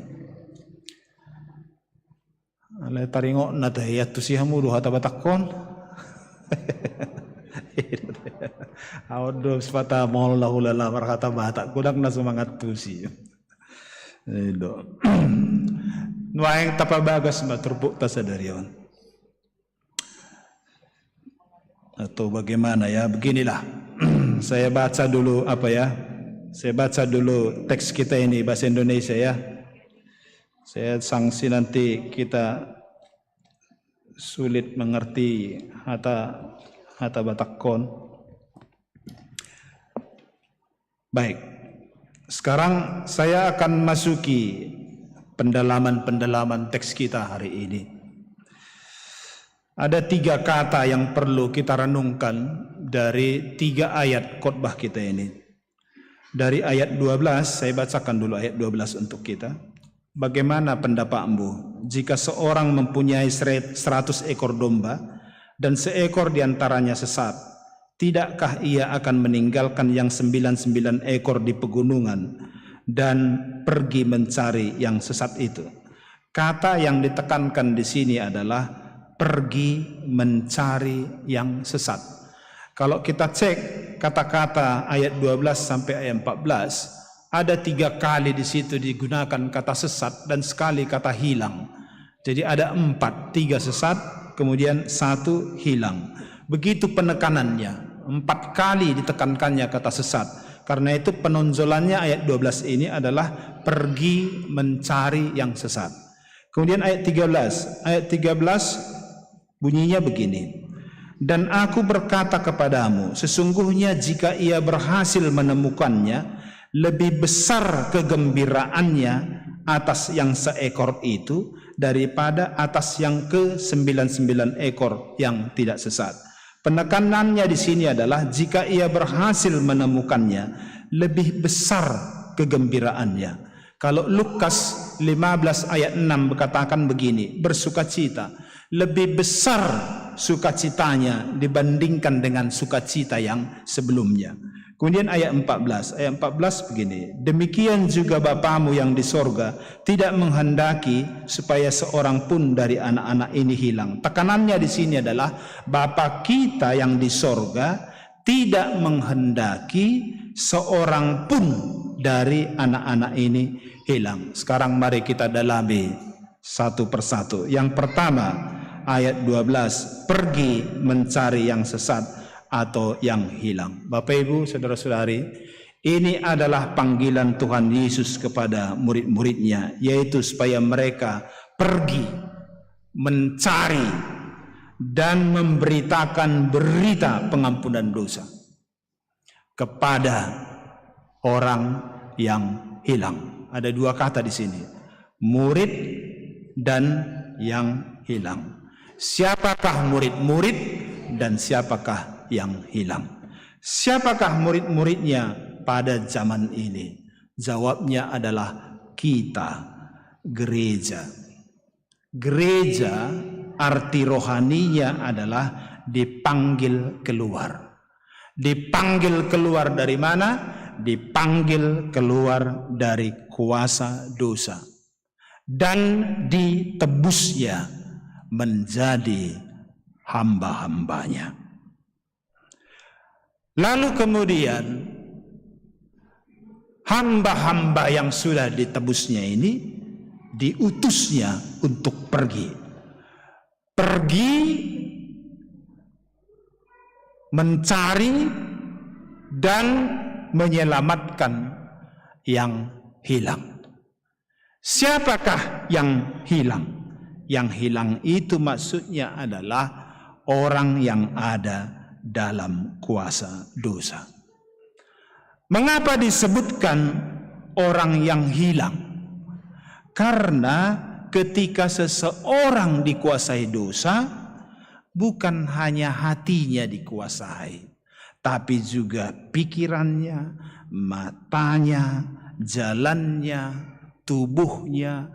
Alai taringot na tahe, iantusi hamu do hata Batak on? Aut do sipata mol na hulala marhata Batak, godang na so mangantusi. I do. Nuaeng tapabagas ma turpukta sadari on. Atau bagaimana ya, beginilah. Saya baca dulu apa ya, saya baca dulu teks kita ini bahasa Indonesia ya. Saya sangsi nanti kita sulit mengerti hata, hata Batak on. Baik, sekarang saya akan masuki pendalaman-pendalaman teks kita hari ini. Ada tiga kata yang perlu kita renungkan dari tiga ayat khotbah kita ini. Dari ayat dua belas, saya bacakan dulu ayat dua belas untuk kita. Bagaimana pendapatmu jika seorang mempunyai sere-, seratus ekor domba dan seekor di antaranya sesat? Tidakkah ia akan meninggalkan yang sembilan-sembilan ekor di pegunungan dan pergi mencari yang sesat itu? Kata yang ditekankan di sini adalah pergi mencari yang sesat. Kalau kita cek kata-kata ayat dua belas sampai ayat empat belas, ada tiga kali di situ digunakan kata sesat dan sekali kata hilang. Jadi ada empat, tiga sesat, kemudian satu hilang. Begitu penekanannya, empat kali ditekankannya kata sesat. Karena itu penonjolannya ayat dua belas ini adalah pergi mencari yang sesat. Kemudian ayat tiga belas, ayat tiga belas bunyinya begini, "Dan aku berkata kepadamu, sesungguhnya jika ia berhasil menemukannya, lebih besar kegembiraannya atas yang seekor itu daripada atas yang ke sembilan sembilan ekor yang tidak sesat." Penekanannya di sini adalah jika ia berhasil menemukannya, lebih besar kegembiraannya. Kalau Lukas lima belas ayat enam berkatakan begini, bersukacita, lebih besar sukacitanya dibandingkan dengan sukacita yang sebelumnya. Kemudian ayat empat belas, ayat empat belas begini, "Demikian juga Bapamu yang di sorga tidak menghendaki supaya seorang pun dari anak-anak ini hilang." Tekanannya di sini adalah Bapa kita yang di sorga tidak menghendaki seorang pun dari anak-anak ini hilang. Sekarang mari kita dalami satu persatu. Yang pertama, ayat dua belas, pergi mencari yang sesat atau yang hilang. Bapak, Ibu, saudara-saudari, ini adalah panggilan Tuhan Yesus kepada murid-muridnya, yaitu supaya mereka pergi mencari dan memberitakan berita pengampunan dosa kepada orang yang hilang. Ada dua kata di sini, murid dan yang hilang. Siapakah murid-murid dan siapakah yang hilang? Siapakah murid-muridnya pada zaman ini? Jawabnya adalah kita, gereja. Gereja arti rohaninya adalah dipanggil keluar. Dipanggil keluar dari mana? Dipanggil keluar dari kuasa dosa. Dan ditebusnya menjadi hamba-hambanya. Lalu kemudian, hamba-hamba yang sudah ditebusnya ini diutusnya untuk pergi. Pergi mencari dan menyelamatkan yang hilang. Siapakah yang hilang? Yang hilang itu maksudnya adalah orang yang ada dalam kuasa dosa. Mengapa disebutkan orang yang hilang? Karena ketika seseorang dikuasai dosa, bukan hanya hatinya dikuasai, tapi juga pikirannya, matanya, jalannya, tubuhnya,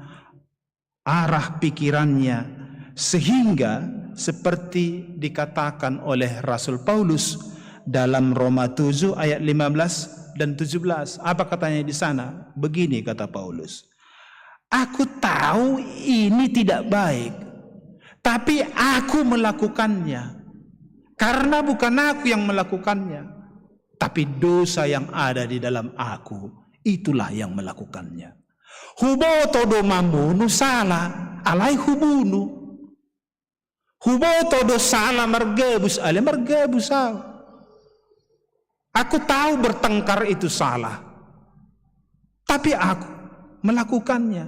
arah pikirannya, sehingga seperti dikatakan oleh Rasul Paulus dalam Roma tujuh ayat lima belas dan tujuh belas. Apa katanya di sana? Begini kata Paulus, "Aku tahu ini tidak baik, tapi aku melakukannya. Karena bukan aku yang melakukannya, tapi dosa yang ada di dalam aku, itulah yang melakukannya." Huboto do mamunu sala, alai hubunu. Huboto do sala margabus, alai margabus au. Aku tahu bertengkar itu salah, tapi aku melakukannya.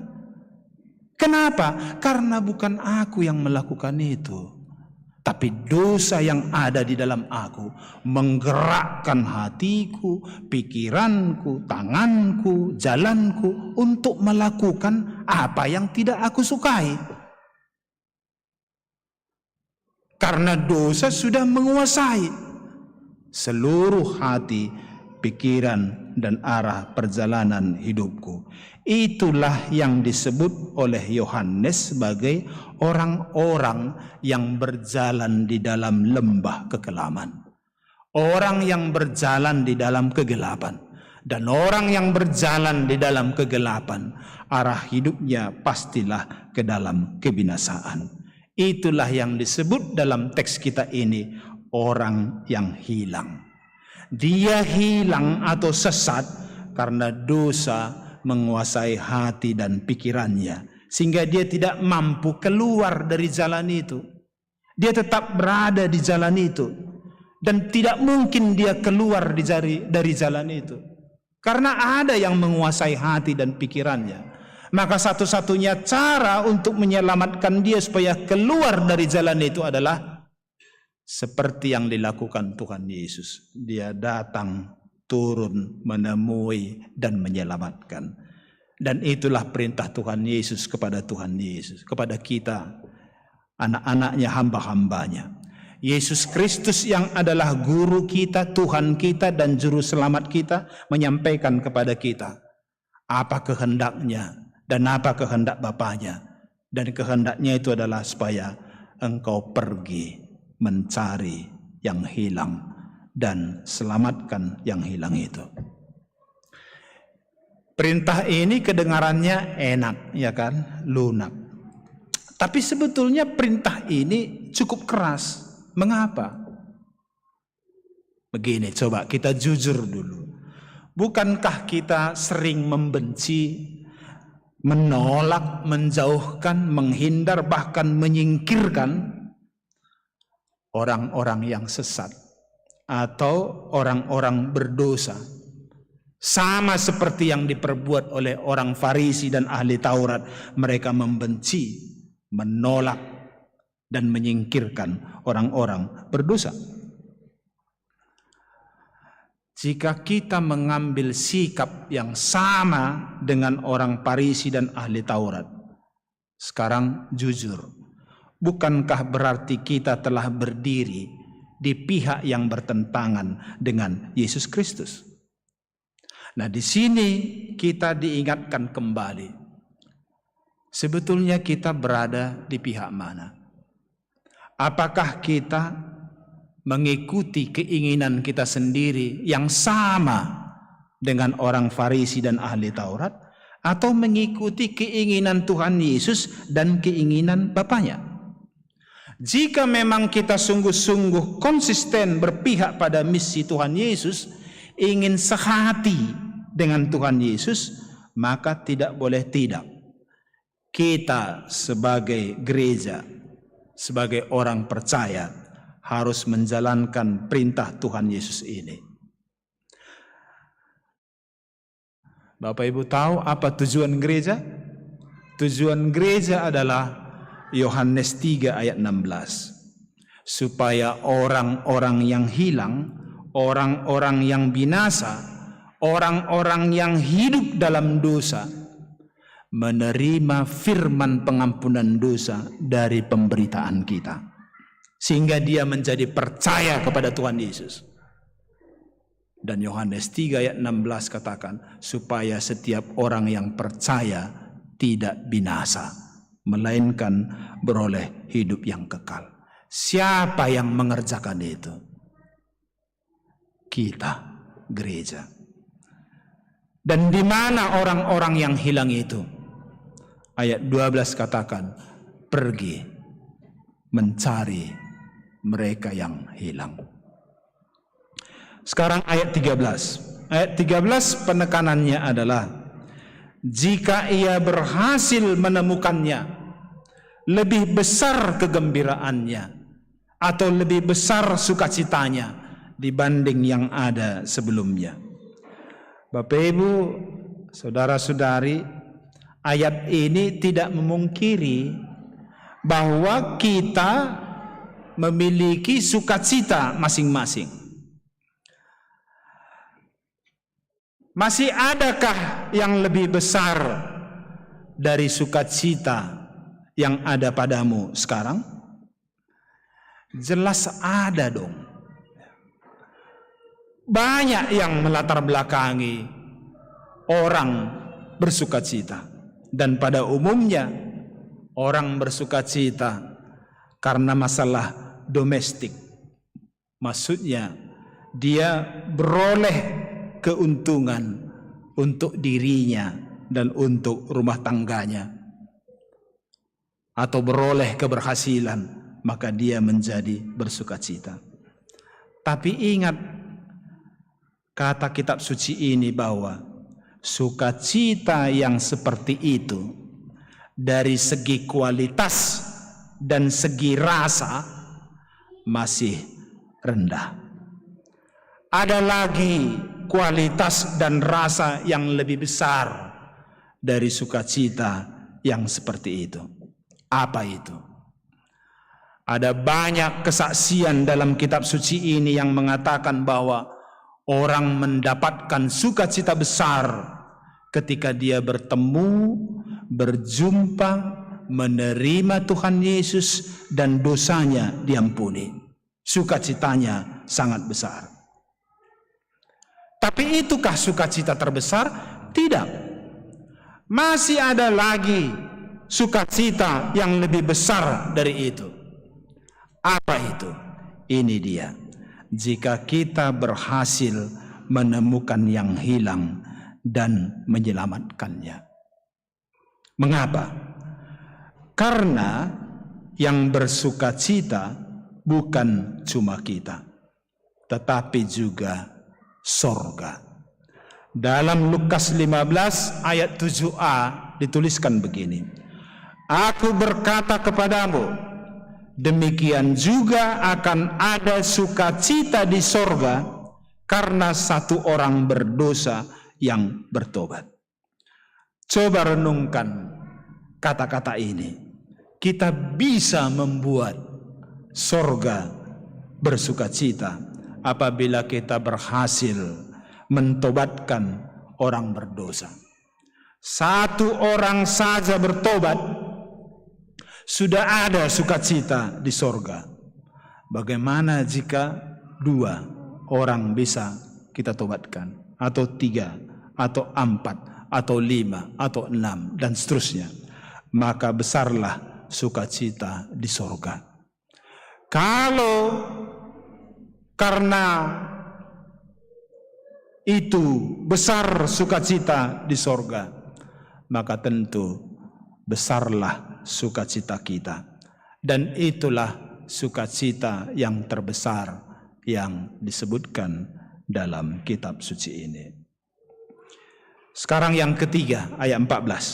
Kenapa? Karena bukan aku yang melakukan itu, tapi dosa yang ada di dalam aku menggerakkan hatiku, pikiranku, tanganku, jalanku untuk melakukan apa yang tidak aku sukai. Karena dosa sudah menguasai seluruh hati, pikiran, dan arah perjalanan hidupku. Itulah yang disebut oleh Yohanes sebagai orang-orang yang berjalan di dalam lembah kekelaman. Orang yang berjalan di dalam kegelapan. Dan orang yang berjalan di dalam kegelapan, arah hidupnya pastilah ke dalam kebinasaan. Itulah yang disebut dalam teks kita ini orang yang hilang. Dia hilang atau sesat karena dosa menguasai hati dan pikirannya, sehingga dia tidak mampu keluar dari jalan itu. Dia tetap berada di jalan itu, dan tidak mungkin dia keluar di jari, dari jalan itu, karena ada yang menguasai hati dan pikirannya. Maka satu-satunya cara untuk menyelamatkan dia supaya keluar dari jalan itu adalah seperti yang dilakukan Tuhan Yesus. Dia datang, turun, menemui, dan menyelamatkan. Dan itulah perintah Tuhan Yesus kepada Tuhan Yesus, kepada kita, anak-anaknya, hamba-hambanya. Yesus Kristus yang adalah guru kita, Tuhan kita, dan juru selamat kita, menyampaikan kepada kita apa kehendaknya dan apa kehendak Bapanya. Dan kehendaknya itu adalah supaya engkau pergi mencari yang hilang dan selamatkan yang hilang itu. Perintah ini kedengarannya enak, ya kan? Lunak. Tapi sebetulnya perintah ini cukup keras. Mengapa? Begini, coba kita jujur dulu. Bukankah kita sering membenci, menolak, menjauhkan, menghindar, bahkan menyingkirkan orang-orang yang sesat atau orang-orang berdosa. Sama seperti yang diperbuat oleh orang Farisi dan ahli Taurat, mereka membenci, menolak, dan menyingkirkan orang-orang berdosa. Jika kita mengambil sikap yang sama dengan orang Farisi dan ahli Taurat, sekarang jujur, bukankah berarti kita telah berdiri di pihak yang bertentangan dengan Yesus Kristus? Nah, di sini kita diingatkan kembali, sebetulnya kita berada di pihak mana? Apakah kita mengikuti keinginan kita sendiri yang sama dengan orang Farisi dan ahli Taurat, atau mengikuti keinginan Tuhan Yesus dan keinginan Bapanya? Jika memang kita sungguh-sungguh konsisten berpihak pada misi Tuhan Yesus, ingin sehati dengan Tuhan Yesus, maka tidak boleh tidak. Kita sebagai gereja, sebagai orang percaya, harus menjalankan perintah Tuhan Yesus ini. Bapak Ibu tahu apa tujuan gereja? Tujuan gereja adalah Yohanes tiga ayat enam belas. Supaya orang-orang yang hilang, orang-orang yang binasa, orang-orang yang hidup dalam dosa, menerima firman pengampunan dosa dari pemberitaan kita. Sehingga dia menjadi percaya kepada Tuhan Yesus. Dan Yohanes tiga ayat enam belas katakan, supaya setiap orang yang percaya tidak binasa, melainkan beroleh hidup yang kekal. Siapa yang mengerjakan itu? Kita, gereja. Dan di mana orang-orang yang hilang itu? Ayat dua belas katakan, pergi mencari mereka yang hilang. Sekarang ayat tiga belas. Ayat tiga belas penekanannya adalah, jika ia berhasil menemukannya, lebih besar kegembiraannya atau lebih besar sukacitanya dibanding yang ada sebelumnya. Bapak Ibu, saudara-saudari, ayat ini tidak memungkiri bahwa kita memiliki sukacita masing-masing. Masih adakah yang lebih besar dari sukacita yang ada padamu sekarang? Jelas ada dong. Banyak yang melatar belakangi orang bersukacita. Dan pada umumnya orang bersukacita karena masalah domestik. Maksudnya, dia beroleh keuntungan untuk dirinya dan untuk rumah tangganya, atau beroleh keberhasilan, maka dia menjadi bersukacita. Tapi ingat, kata Kitab Suci ini bahwa sukacita yang seperti itu dari segi kualitas dan segi rasa masih rendah. Ada lagi kualitas dan rasa yang lebih besar dari sukacita yang seperti itu. Apa itu? Ada banyak kesaksian dalam Kitab Suci ini yang mengatakan bahwa orang mendapatkan sukacita besar ketika dia bertemu, berjumpa, menerima Tuhan Yesus, dan dosanya diampuni. Sukacitanya sangat besar. Tapi itukah sukacita terbesar? Tidak. Masih ada lagi sukacita yang lebih besar dari itu. Apa itu? Ini dia. Jika kita berhasil menemukan yang hilang dan menyelamatkannya. Mengapa? Karena yang bersukacita bukan cuma kita, tetapi juga sorga. Dalam Lukas lima belas ayat tujuh a dituliskan begini, "Aku berkata kepadamu, Demikian juga akan ada sukacita di sorga karena satu orang berdosa yang bertobat. Coba renungkan kata-kata ini. Kita bisa membuat sorga bersukacita apabila kita berhasil mentobatkan orang berdosa. Satu orang saja bertobat, sudah ada sukacita di sorga. Bagaimana jika dua orang bisa kita tobatkan, atau tiga, atau empat, atau lima, atau enam, dan seterusnya? Maka besarlah sukacita di sorga. Kalau karena itu besar sukacita di sorga, maka tentu besarlah sukacita kita. Dan itulah sukacita yang terbesar yang disebutkan dalam kitab suci ini. Sekarang yang ketiga, ayat empat belas.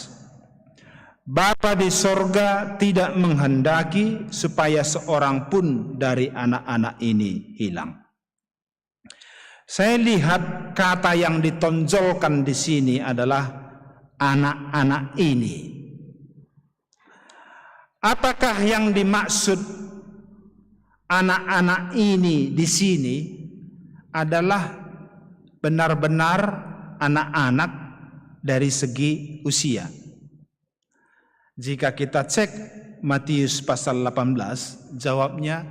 Bapa di sorga tidak menghendaki supaya seorang pun dari anak-anak ini hilang. Saya lihat kata yang ditonjolkan di sini adalah anak-anak ini. Apakah yang dimaksud anak-anak ini di sini adalah benar-benar anak-anak dari segi usia? Jika kita cek Matius pasal delapan belas, jawabnya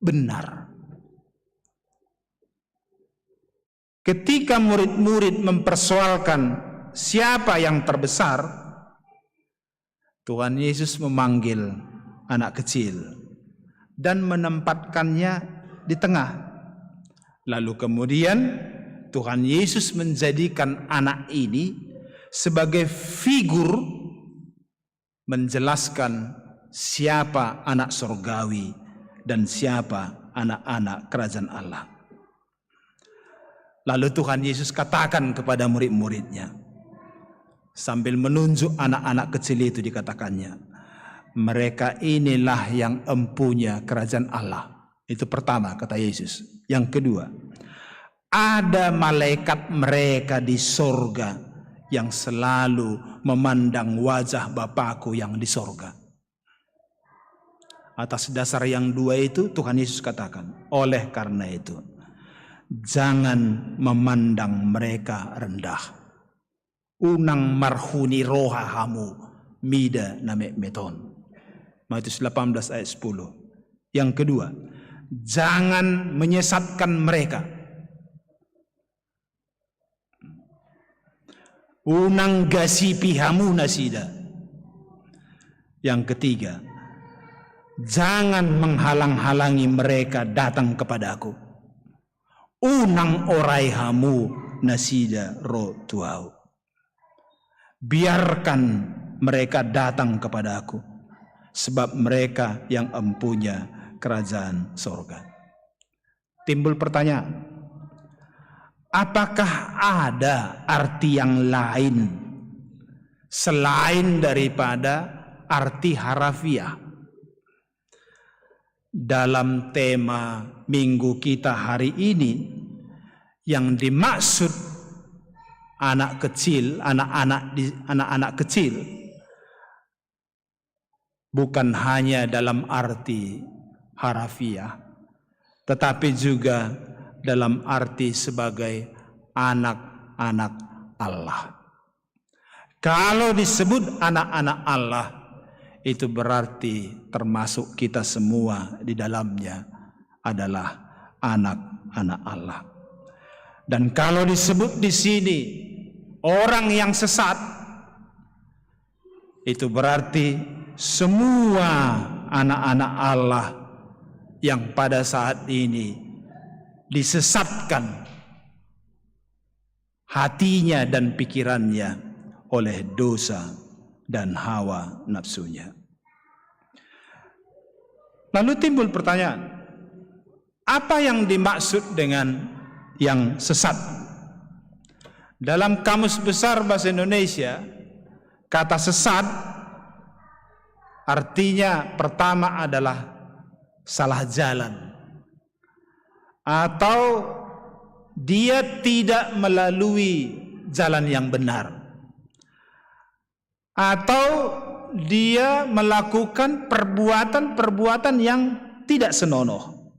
benar. Ketika murid-murid mempersoalkan siapa yang terbesar, Tuhan Yesus memanggil anak kecil dan menempatkannya di tengah. Lalu kemudian Tuhan Yesus menjadikan anak ini sebagai figur menjelaskan siapa anak sorgawi dan siapa anak-anak kerajaan Allah. Lalu Tuhan Yesus katakan kepada murid-muridnya, sambil menunjuk anak-anak kecil itu dikatakannya, "Mereka inilah yang empunya kerajaan Allah." Itu pertama, kata Yesus. Yang kedua, "Ada malaikat mereka di sorga yang selalu memandang wajah Bapakku yang di sorga." Atas dasar yang dua itu, Tuhan Yesus katakan, "Oleh karena itu, jangan memandang mereka rendah. Unang marhuni roha hamu mida na metmet on." Matius delapan belas ayat sepuluh. Yang kedua, jangan menyesatkan mereka. Unang gasipi hamu nasida. Yang ketiga, jangan menghalang-halangi mereka datang kepadaku. Unang orai hamu nasida ro tu ahu. Biarkan mereka datang kepadaku, sebab mereka yang empunya kerajaan sorga. Timbul pertanyaan, apakah ada arti yang lain selain daripada arti harafiah? Dalam tema minggu kita hari ini, yang dimaksud anak kecil, anak-anak di, anak-anak kecil, bukan hanya dalam arti harafiah, tetapi juga dalam arti sebagai anak-anak Allah. Kalau disebut anak-anak Allah, itu berarti termasuk kita semua di dalamnya adalah anak-anak Allah. Dan kalau disebut di sini orang yang sesat, itu berarti semua anak-anak Allah yang pada saat ini disesatkan hatinya dan pikirannya oleh dosa dan hawa nafsunya. Lalu timbul pertanyaan, apa yang dimaksud dengan yang sesat? Dalam Kamus Besar Bahasa Indonesia, kata sesat artinya pertama adalah salah jalan, atau dia tidak melalui jalan yang benar, atau dia melakukan perbuatan-perbuatan yang tidak senonoh.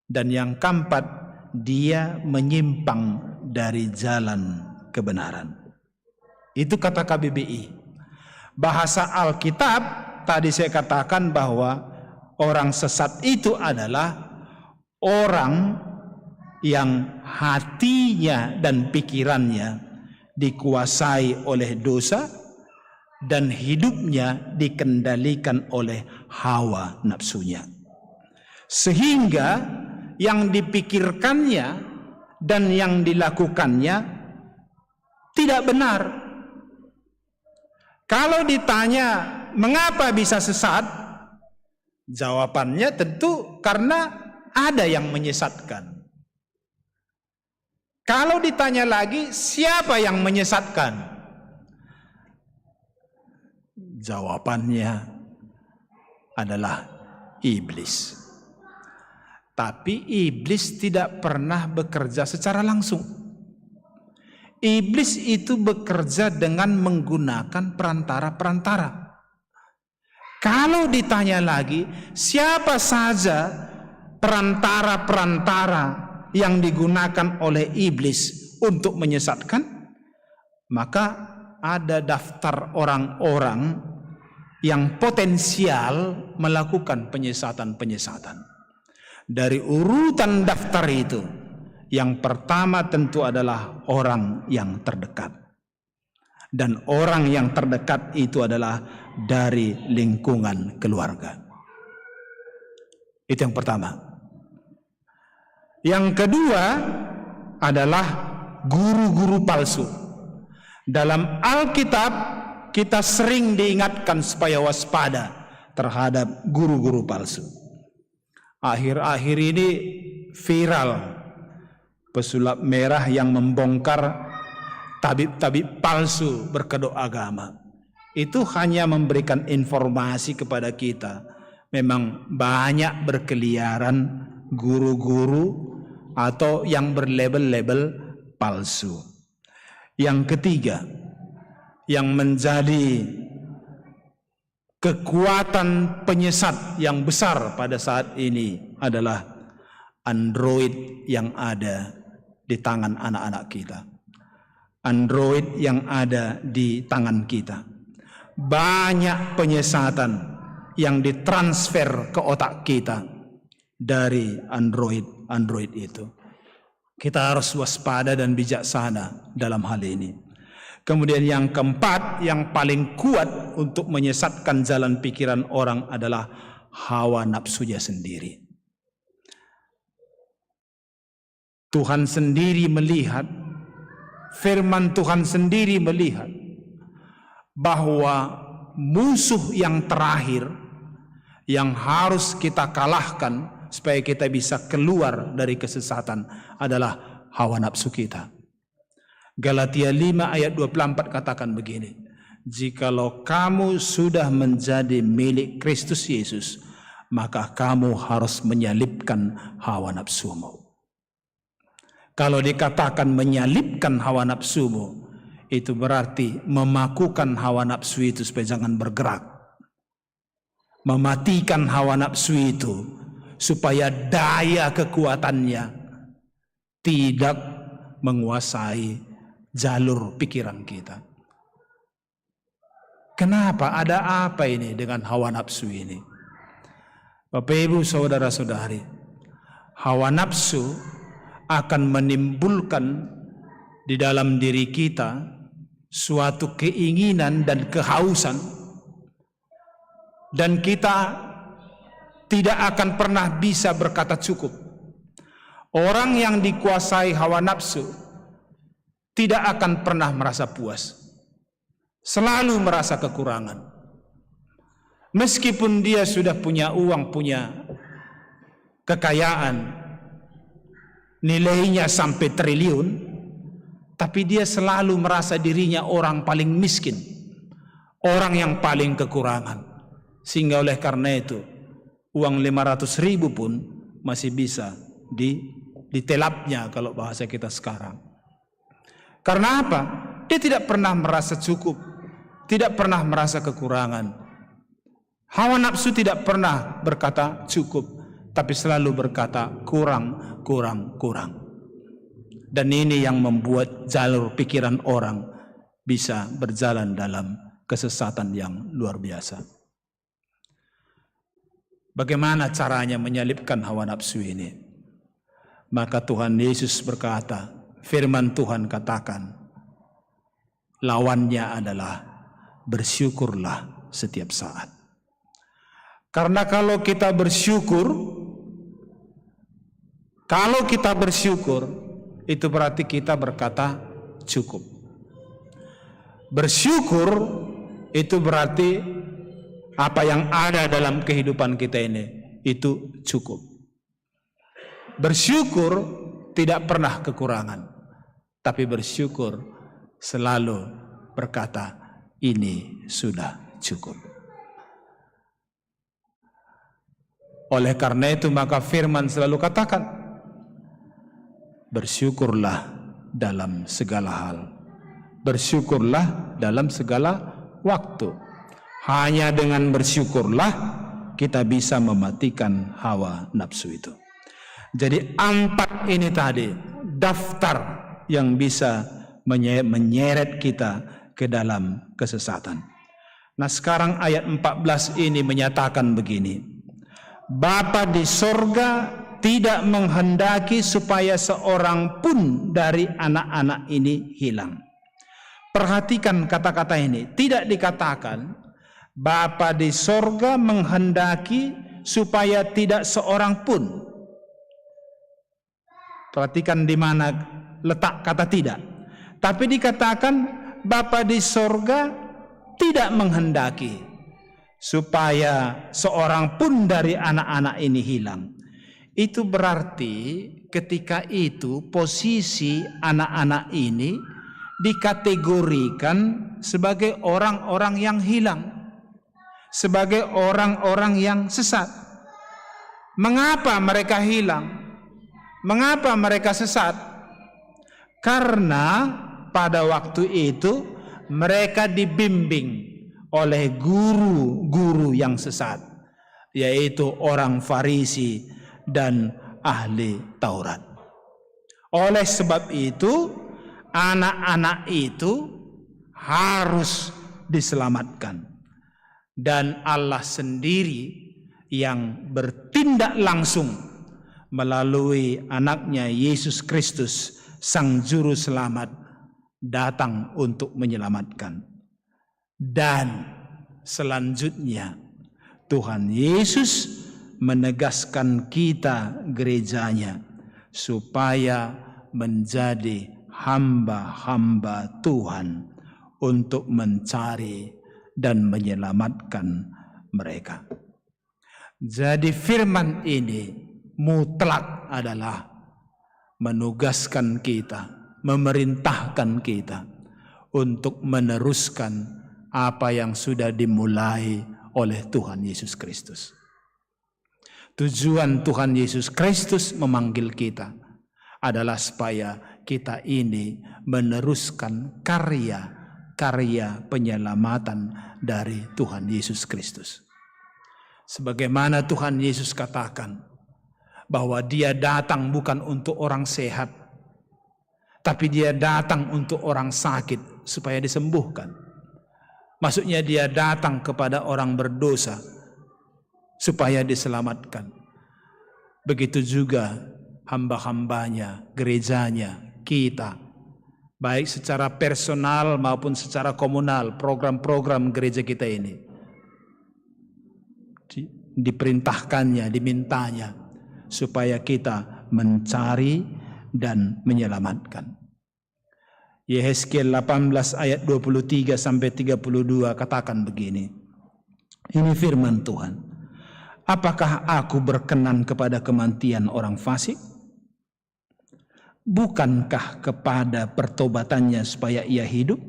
Dan yang keempat, dia menyimpang dari jalan kebenaran. Itu kata K B B I. Bahasa Alkitab tadi saya katakan bahwa orang sesat itu adalah orang yang hatinya dan pikirannya dikuasai oleh dosa dan hidupnya dikendalikan oleh hawa nafsunya. Sehingga yang dipikirkannya dan yang dilakukannya tidak benar. Kalau ditanya mengapa bisa sesat, jawabannya tentu karena ada yang menyesatkan. Kalau ditanya lagi, siapa yang menyesatkan? Jawabannya adalah iblis. Tapi iblis tidak pernah bekerja secara langsung. Iblis itu bekerja dengan menggunakan perantara-perantara. Kalau ditanya lagi, siapa saja perantara-perantara yang digunakan oleh iblis untuk menyesatkan, maka ada daftar orang-orang yang potensial melakukan penyesatan-penyesatan. Dari urutan daftar itu, yang pertama tentu adalah orang yang terdekat. Dan orang yang terdekat itu adalah dari lingkungan keluarga. Itu yang pertama. Yang kedua adalah guru-guru palsu. Dalam Alkitab, kita sering diingatkan supaya waspada terhadap guru-guru palsu. Akhir-akhir ini viral pesulap merah yang membongkar tabib-tabib palsu berkedok agama. Itu hanya memberikan informasi kepada kita. Memang banyak berkeliaran guru-guru atau yang berlabel-label palsu. Yang ketiga, yang menjadi kekuatan penyesat yang besar pada saat ini adalah android yang ada di tangan anak-anak kita. Android yang ada di tangan kita. Banyak penyesatan yang ditransfer ke otak kita dari android-android itu. Kita harus waspada dan bijaksana dalam hal ini. Kemudian yang keempat, yang paling kuat untuk menyesatkan jalan pikiran orang adalah hawa nafsunya sendiri. Tuhan sendiri melihat, firman Tuhan sendiri melihat bahwa musuh yang terakhir yang harus kita kalahkan supaya kita bisa keluar dari kesesatan adalah hawa nafsu kita. Galatia lima ayat dua puluh empat katakan begini, "Jikalau kamu sudah menjadi milik Kristus Yesus, maka kamu harus menyalibkan hawa nafsumu." Kalau dikatakan menyalibkan hawa nafsumu, itu berarti memakukan hawa nafsu itu supaya jangan bergerak. Mematikan hawa nafsu itu supaya daya kekuatannya tidak menguasai jalur pikiran kita. Kenapa? Ada apa ini dengan hawa nafsu ini? Bapak Ibu, saudara-saudari, hawa nafsu akan menimbulkan di dalam diri kita suatu keinginan dan kehausan, dan kita tidak akan pernah bisa berkata cukup. Orang yang dikuasai hawa nafsu tidak akan pernah merasa puas, selalu merasa kekurangan. Meskipun dia sudah punya uang, punya kekayaan, nilainya sampai triliun, tapi dia selalu merasa dirinya orang paling miskin, orang yang paling kekurangan. Sehingga oleh karena itu, uang lima ratus ribu pun masih bisa di, ditelapnya kalau bahasa kita sekarang. Karena apa? Dia tidak pernah merasa cukup, tidak pernah merasa kekurangan. Hawa nafsu tidak pernah berkata cukup, tapi selalu berkata kurang, kurang, kurang. Dan ini yang membuat jalur pikiran orang bisa berjalan dalam kesesatan yang luar biasa. Bagaimana caranya menyalibkan hawa nafsu ini? Maka Tuhan Yesus berkata, firman Tuhan katakan, lawannya adalah bersyukurlah setiap saat. Karena kalau kita bersyukur, kalau kita bersyukur, itu berarti kita berkata cukup. Bersyukur itu berarti apa yang ada dalam kehidupan kita ini itu cukup. Bersyukur tidak pernah kekurangan, tapi bersyukur selalu berkata, "Ini sudah cukup." Oleh karena itu, maka firman selalu katakan, "Bersyukurlah dalam segala hal. Bersyukurlah dalam segala waktu." Hanya dengan bersyukurlah kita bisa mematikan hawa nafsu itu. Jadi, empat ini tadi daftar yang bisa menye-, menyeret kita ke dalam kesesatan. Nah, sekarang ayat empat belas ini menyatakan begini, "Bapa di sorga tidak menghendaki supaya seorang pun dari anak-anak ini hilang." Perhatikan kata-kata ini, tidak dikatakan Bapa di sorga menghendaki supaya tidak seorang pun. Perhatikan di mana letak kata tidak. Tapi dikatakan Bapa di sorga tidak menghendaki supaya seorang pun dari anak-anak ini hilang. Itu berarti ketika itu posisi anak-anak ini dikategorikan sebagai orang-orang yang hilang, sebagai orang-orang yang sesat. Mengapa mereka hilang? Mengapa mereka sesat? Karena pada waktu itu mereka dibimbing oleh guru-guru yang sesat, yaitu orang Farisi dan ahli Taurat. Oleh sebab itu, anak-anak itu harus diselamatkan. Dan Allah sendiri yang bertindak langsung melalui Anaknya Yesus Kristus, Sang Juru Selamat, datang untuk menyelamatkan. Dan selanjutnya, Tuhan Yesus menegaskan kita, gereja-Nya, supaya menjadi hamba-hamba Tuhan untuk mencari dan menyelamatkan mereka. Jadi, firman ini mutlak adalah menugaskan kita, memerintahkan kita untuk meneruskan apa yang sudah dimulai oleh Tuhan Yesus Kristus. Tujuan Tuhan Yesus Kristus memanggil kita adalah supaya kita ini meneruskan karya-karya penyelamatan dari Tuhan Yesus Kristus. Sebagaimana Tuhan Yesus katakan bahwa Dia datang bukan untuk orang sehat, tapi Dia datang untuk orang sakit supaya disembuhkan. Maksudnya, Dia datang kepada orang berdosa supaya diselamatkan. Begitu juga hamba-hamba-Nya, gereja-Nya, kita, baik secara personal maupun secara komunal, program-program gereja kita ini di-, diperintahkan-Nya, diminta-Nya supaya kita mencari dan menyelamatkan. Yehezkiel delapan belas ayat dua puluh tiga sampai tiga puluh dua katakan begini, ini firman Tuhan, "Apakah Aku berkenan kepada kematian orang fasik? Bukankah kepada pertobatannya supaya ia hidup?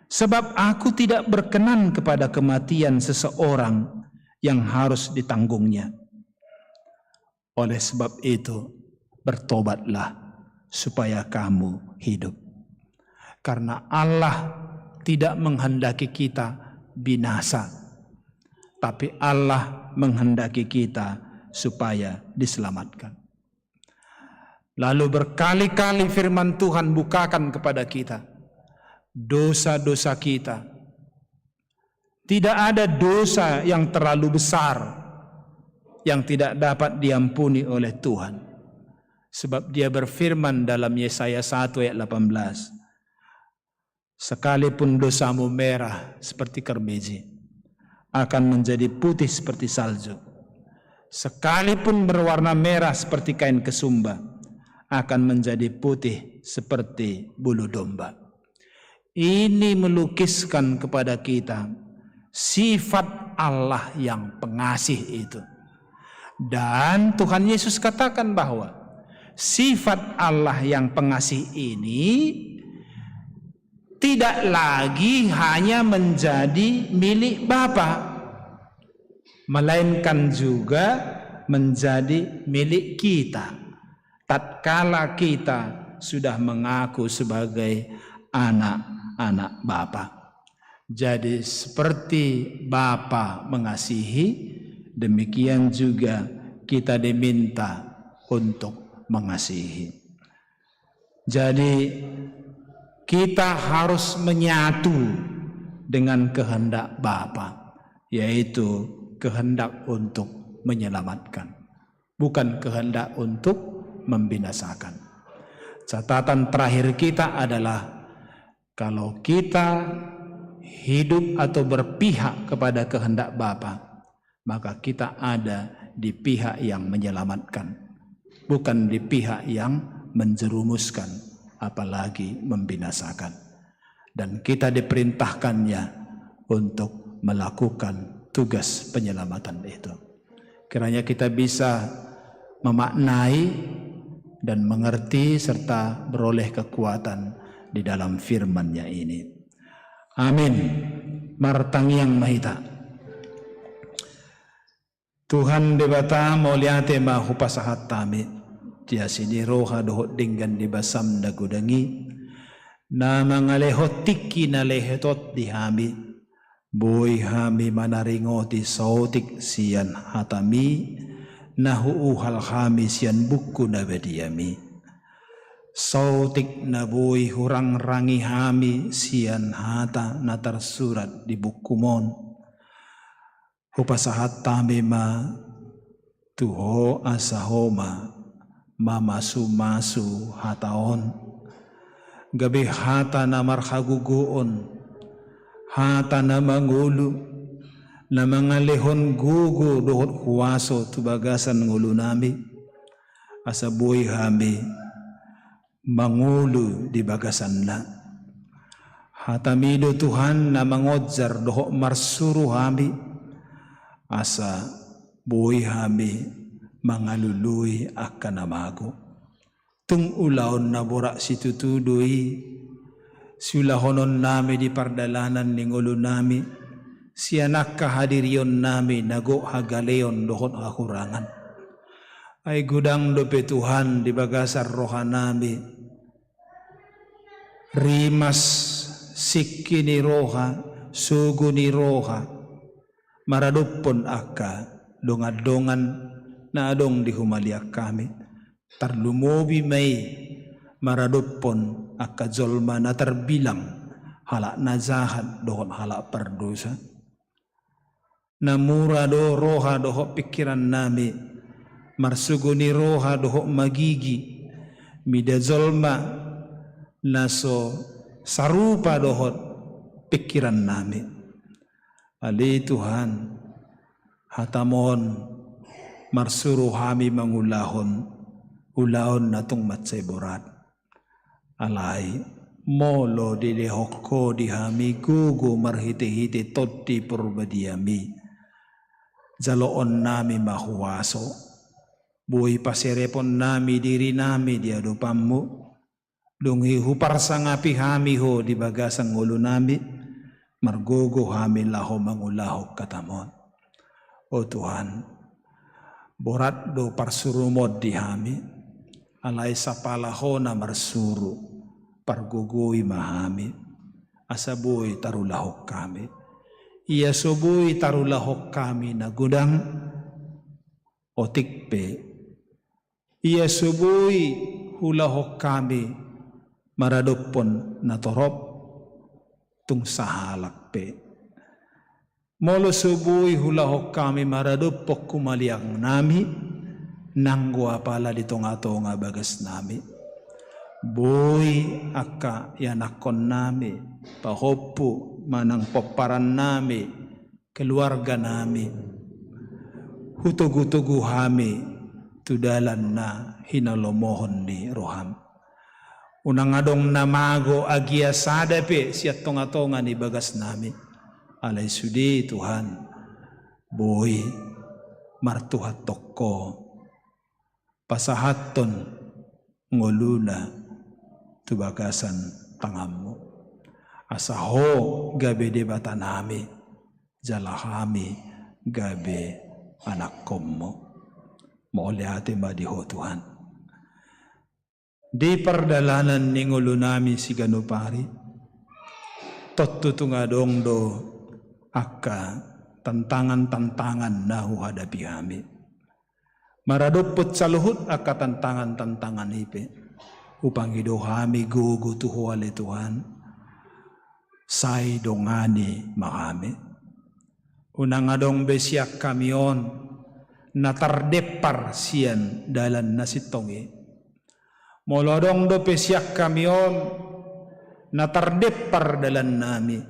Sebab Aku tidak berkenan kepada kematian seseorang yang harus ditanggungnya. Oleh sebab itu, bertobatlah supaya kamu hidup. Karena Allah tidak menghendaki kita binasa, tapi Allah menghendaki kita supaya diselamatkan. Lalu berkali-kali firman Tuhan bukakan kepada kita dosa-dosa kita. Tidak ada dosa yang terlalu besar yang tidak dapat diampuni oleh Tuhan. Sebab Dia berfirman dalam Yesaya satu ayat delapan belas, "Sekalipun dosamu merah seperti kermeji, akan menjadi putih seperti salju. Sekalipun berwarna merah seperti kain kesumba, akan menjadi putih seperti bulu domba." Ini melukiskan kepada kita sifat Allah yang pengasih itu. Dan Tuhan Yesus katakan bahwa sifat Allah yang pengasih ini tidak lagi hanya menjadi milik Bapa, melainkan juga menjadi milik kita tatkala kita sudah mengaku sebagai anak-anak Bapa. Jadi, seperti Bapa mengasihi, demikian juga kita diminta untuk mengasihi. Jadi, kita harus menyatu dengan kehendak Bapa, yaitu kehendak untuk menyelamatkan, bukan kehendak untuk membinasakan. Catatan terakhir kita adalah, kalau kita hidup atau berpihak kepada kehendak Bapa, maka kita ada di pihak yang menyelamatkan, bukan di pihak yang menjerumuskan, apalagi membinasakan. Dan kita diperintahkannya untuk melakukan tugas penyelamatan itu. Kiranya kita bisa memaknai dan mengerti serta beroleh kekuatan di dalam firman-Nya ini. Amin. Martangiang ma hita. Tuhan Debata, mauliate ma hupasahat hami di asi ni roha dohot denggan ni basaM na godang i, na mangalehon tingki na lehet on di hami. Boi hami manaringoti saotik sian hataMi, na huuhal hami sian buku na badiaMi. Saotik na boi hurangrangi hami sian hata na tarsurat di bukuMon. Hupasahat hami ma tu Ho asa Ho ma mamasumasu hata on, gabe hata na marhagogoon, hata na mangolu, na mangalehon gogo dohot huaso tu bagasan ngolunami, asa boi hami mangolu di bagasanna. HataMi do Tuhan na mangonjar dohot marsuru hami, asa boi hami mangalului angka na mago. Tung ulaon na borat situtu do i siulahononnami di pardalanan ni ngolunami, sian angka hadirionnami na gok hagaleon dohot hahurangan. Ai godang dope Tuhan di bagasan rohanami rimas, singki ni roha, sogo ni roha, maradophon angka dongandongan na adong di humaliang hami. Tarlumobi ma i maradophon angka jolma na tarbilang halak na jahat dohot halak pardosa. Na mura do roha dohot pingkirannami marsogo ni roha dohot magigi mida jolma na so sarupa dohot pingkirannami. Ale Tuhan, hataMon marsuru hami mangulahon ulaon na tung mansai borat. Alai molo dilehon Ho di hami gogo marhitehite Tondi ParbadiaMi, jaloonnami ma huaso. Boi pasereponnami dirinami di adopanMu. Dung i huparsangapi hami Ho di bagasan ngolunami, margogo hami laho mangulahon hataMon. O Tuhan, borat do parsuruMon di hami, alai sapala Ho na marsuru, pargogoi ma hami, asa boi tarulahon hami. Ia so boi tarulahon hami na godang, otik pe, ia so boi hulahon hami maradophon na torop, tung sahalak pe. Molo so boi hulahon hami maradophon humaliangnami, nanggo apala di tongatonga bagasnami, boi angka ianakkonnami, pahompu manang pomparannami, keluarganami, hutogutogu hami tu dalan na hinalomohon ni rohaM. Unang adong na mago agia sada pe sian tongatonga ni bagasnami. Alai sude, Tuhan, boi martuhanhon Ho, pasahathon ngoluna tu bagasan tanganMu, asa Ho gabe Debatanami, jala hami gabe anakkonMu. Mauliate ma di Ho, Tuhan. Di pardalanan ni ngolunami siganup ari, tontu tung adong do angka tantangan-tantangan na huhadapi hami. Maradophon saluhut angka tantangan-tantangan i pe, hupangido hami gogo tu Ho, ale Tuhan, sai dongani ma hami. Unang adong be sian hami on na tardempar sian dalan na sintong i. Molo adong dope sian hami on na tardempar dalannami,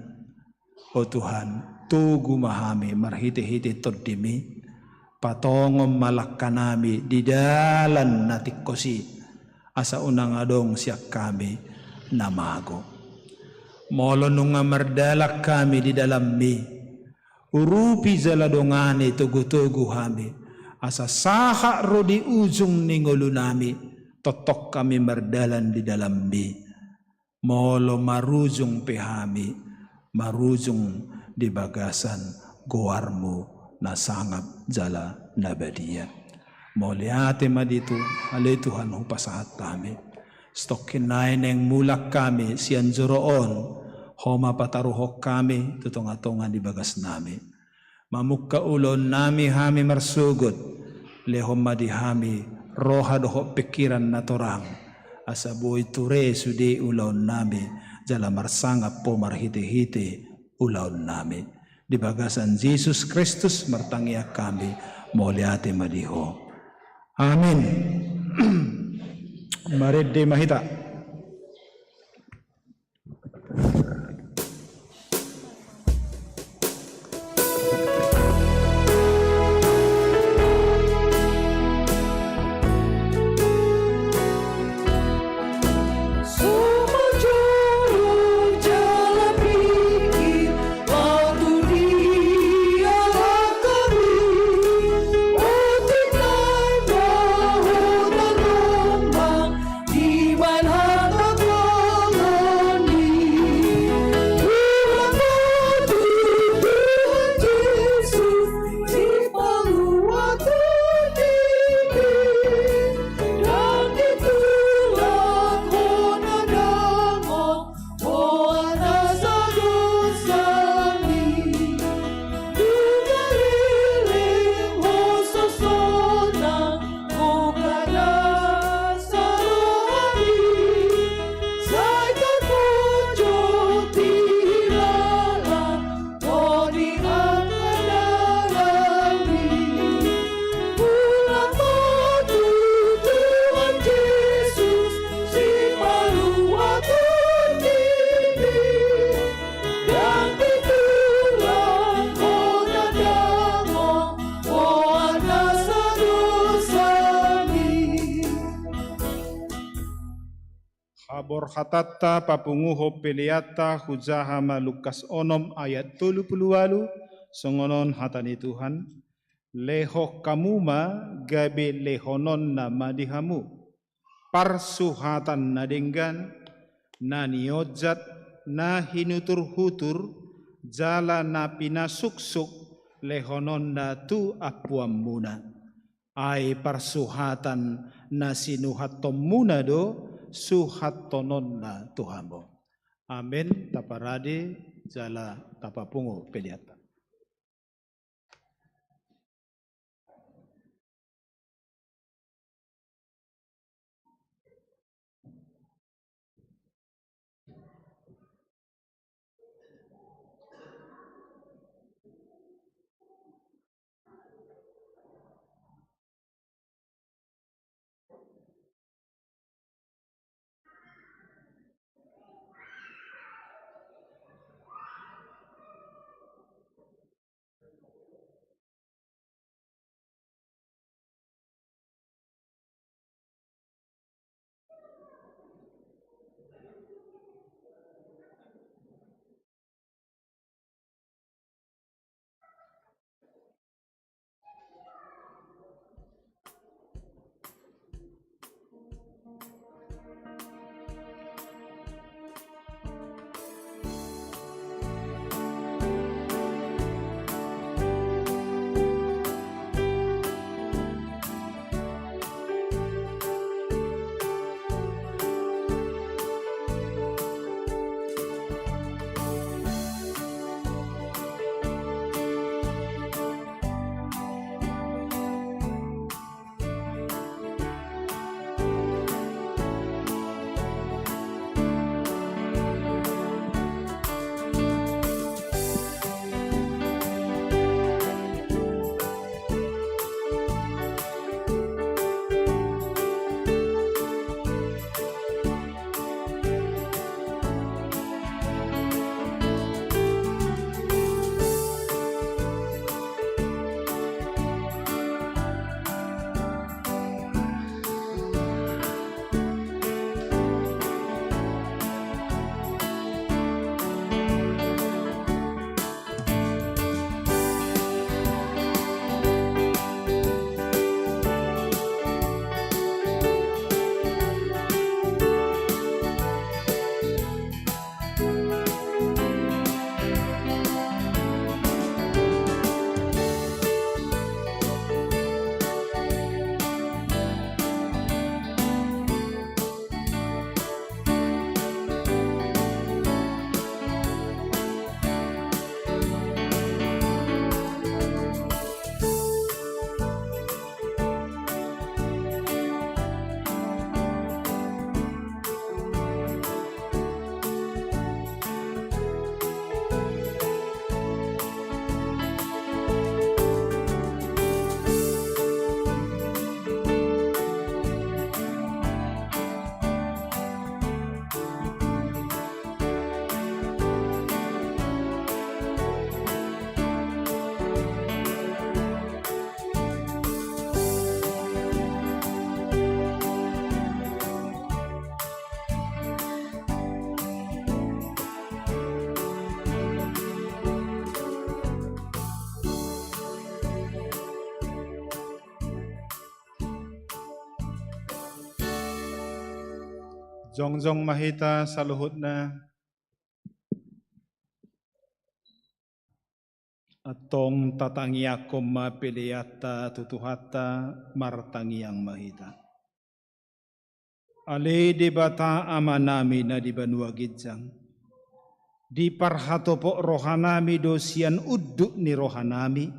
o Tuhan, togu ma hami marhitehite Tondimi, patongon ma langkanami di dalan na tingkos i, asa unang adong sian hami na mago. Molo nunga mardalan hami di dalanMi, urupi jala dongani togutogu hami, asa sahat ro di ujung ni ngolunami, tongtong hami mardalan di dalanMi. Molo marujung pe hami, marujung di bagasan goarMu na sangap jala na badia. Mauliate ma di Ho, ale Tuhan, hupasahat hami. Satongkin nai naeng mulak hami sian joro on, Ho ma pataruhon hami tu tongatonga ni bagasnami. Mamungka ulaonnami hami marsogot, lehon ma di hami roha dohot pingkiran na torang, asa boi ture sude ulaonnami, jala marsangap Ho marhitehite ulaonnami. Di bagasan Jesus Kristus martangiang hami, mauliate ma di Ho. Amin. Marende ma hita. Haborhatanta papunguhon peleanta hujaha ma Lukas onom ayat tolu pulu ualu, songon on hata ni Tuhan: Lehon hamu ma, gabe lehononna ma di hamu. Parsuhatan na denggan, na nionjat, na hinuturhutur, jala na pinasuksuk, lehononna tu ampuanmuna. Ai parsuhatan na sinuhathonmuna do suhathononna tu hamu. Amen. Taparade jala tapapungu peleanta. Jongjong ma hita saluhutna. Antong tatangiangkon ma peleanta tu Tuhanta, martangiang ma hita. Ale Debata Amanami na di banua ginjang, diparhatopot rohanami do sian unduk ni rohanami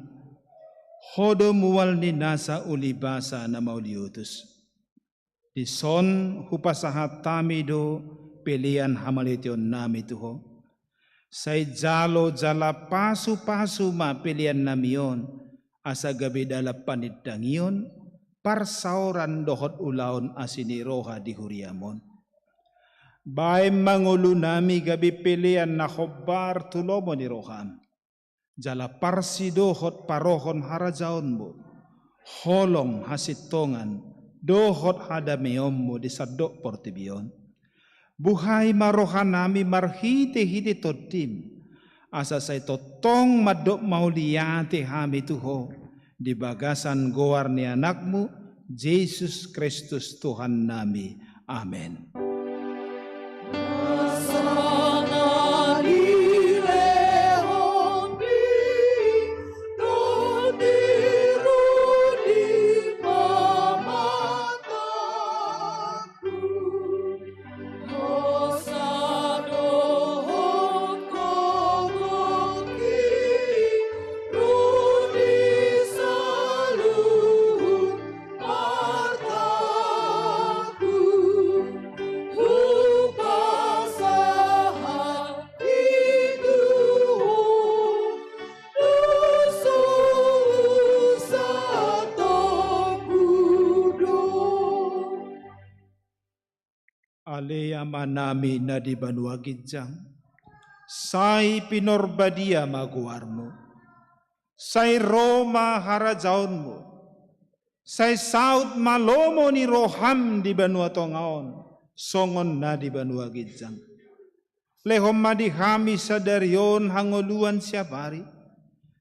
Ho do mual ni nasa ulibasa na mauliutus. Dison hupasahat hami do pelean hamauliateionnami tu Ho. Sai jalo jala pasupasu ma peleannami on, asa gabe dalan panindangion, parsaoran dohot ulaon asi ni roha di huriam on. Baen ma ngolunami gabe pelean na hombar tu lomo ni roham. Jala parsidohot parohon harajaonmu, holong hasintongan, dohot hadameonmu di sandok portibi on. Buhai ma rohanami marhitehite Tondim, asa sai tongtong mandok mauliate hami tu Ho, di bagasan goar ni Anakmu, Jesus Kristus Tuhannami. Amen. Ale Amanami na di banua ginjang, sai pinarbadia ma goarmu. Sai ro ma harajaonmu. Sai saut ma lomo ni roham di banua tonga on, songon na di banua ginjang. Lehon ma di hami sadari on hangoluan siapari.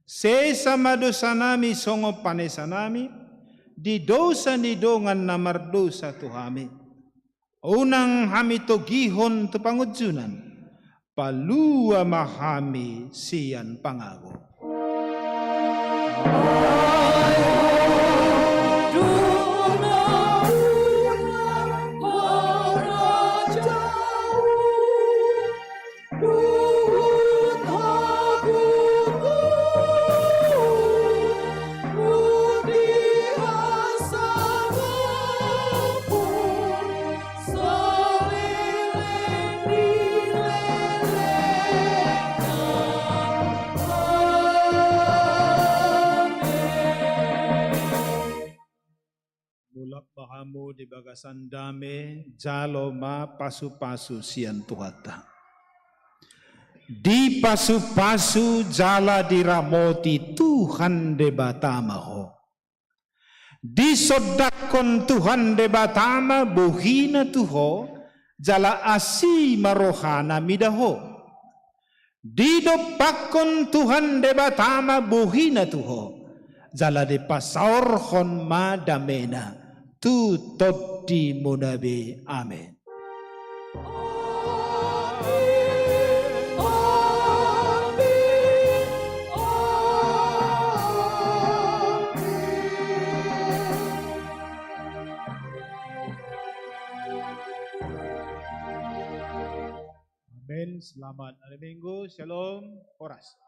Sesa ma dosanami songon panesanami di dosa ni dongan na mardosa tu hami. Unang hami togihon tu pangunjunan, palua ma hami sian pangago. Mulak ma hamu di bagasan dame, jalo ma pasupasu sian Tuhanta. Dipasupasu jala diramoti Tuhan Debata ma ho. Disondangkon Tuhan Debata ma bohina tu ho, jala asi ma rohana mida ho. Didompakkon Tuhan Debata ma bohina tu ho, jala dipasaorhon ma damena tu tondimuna be. Amen. Amen. Selamat hari Minggu. Shalom. Horas.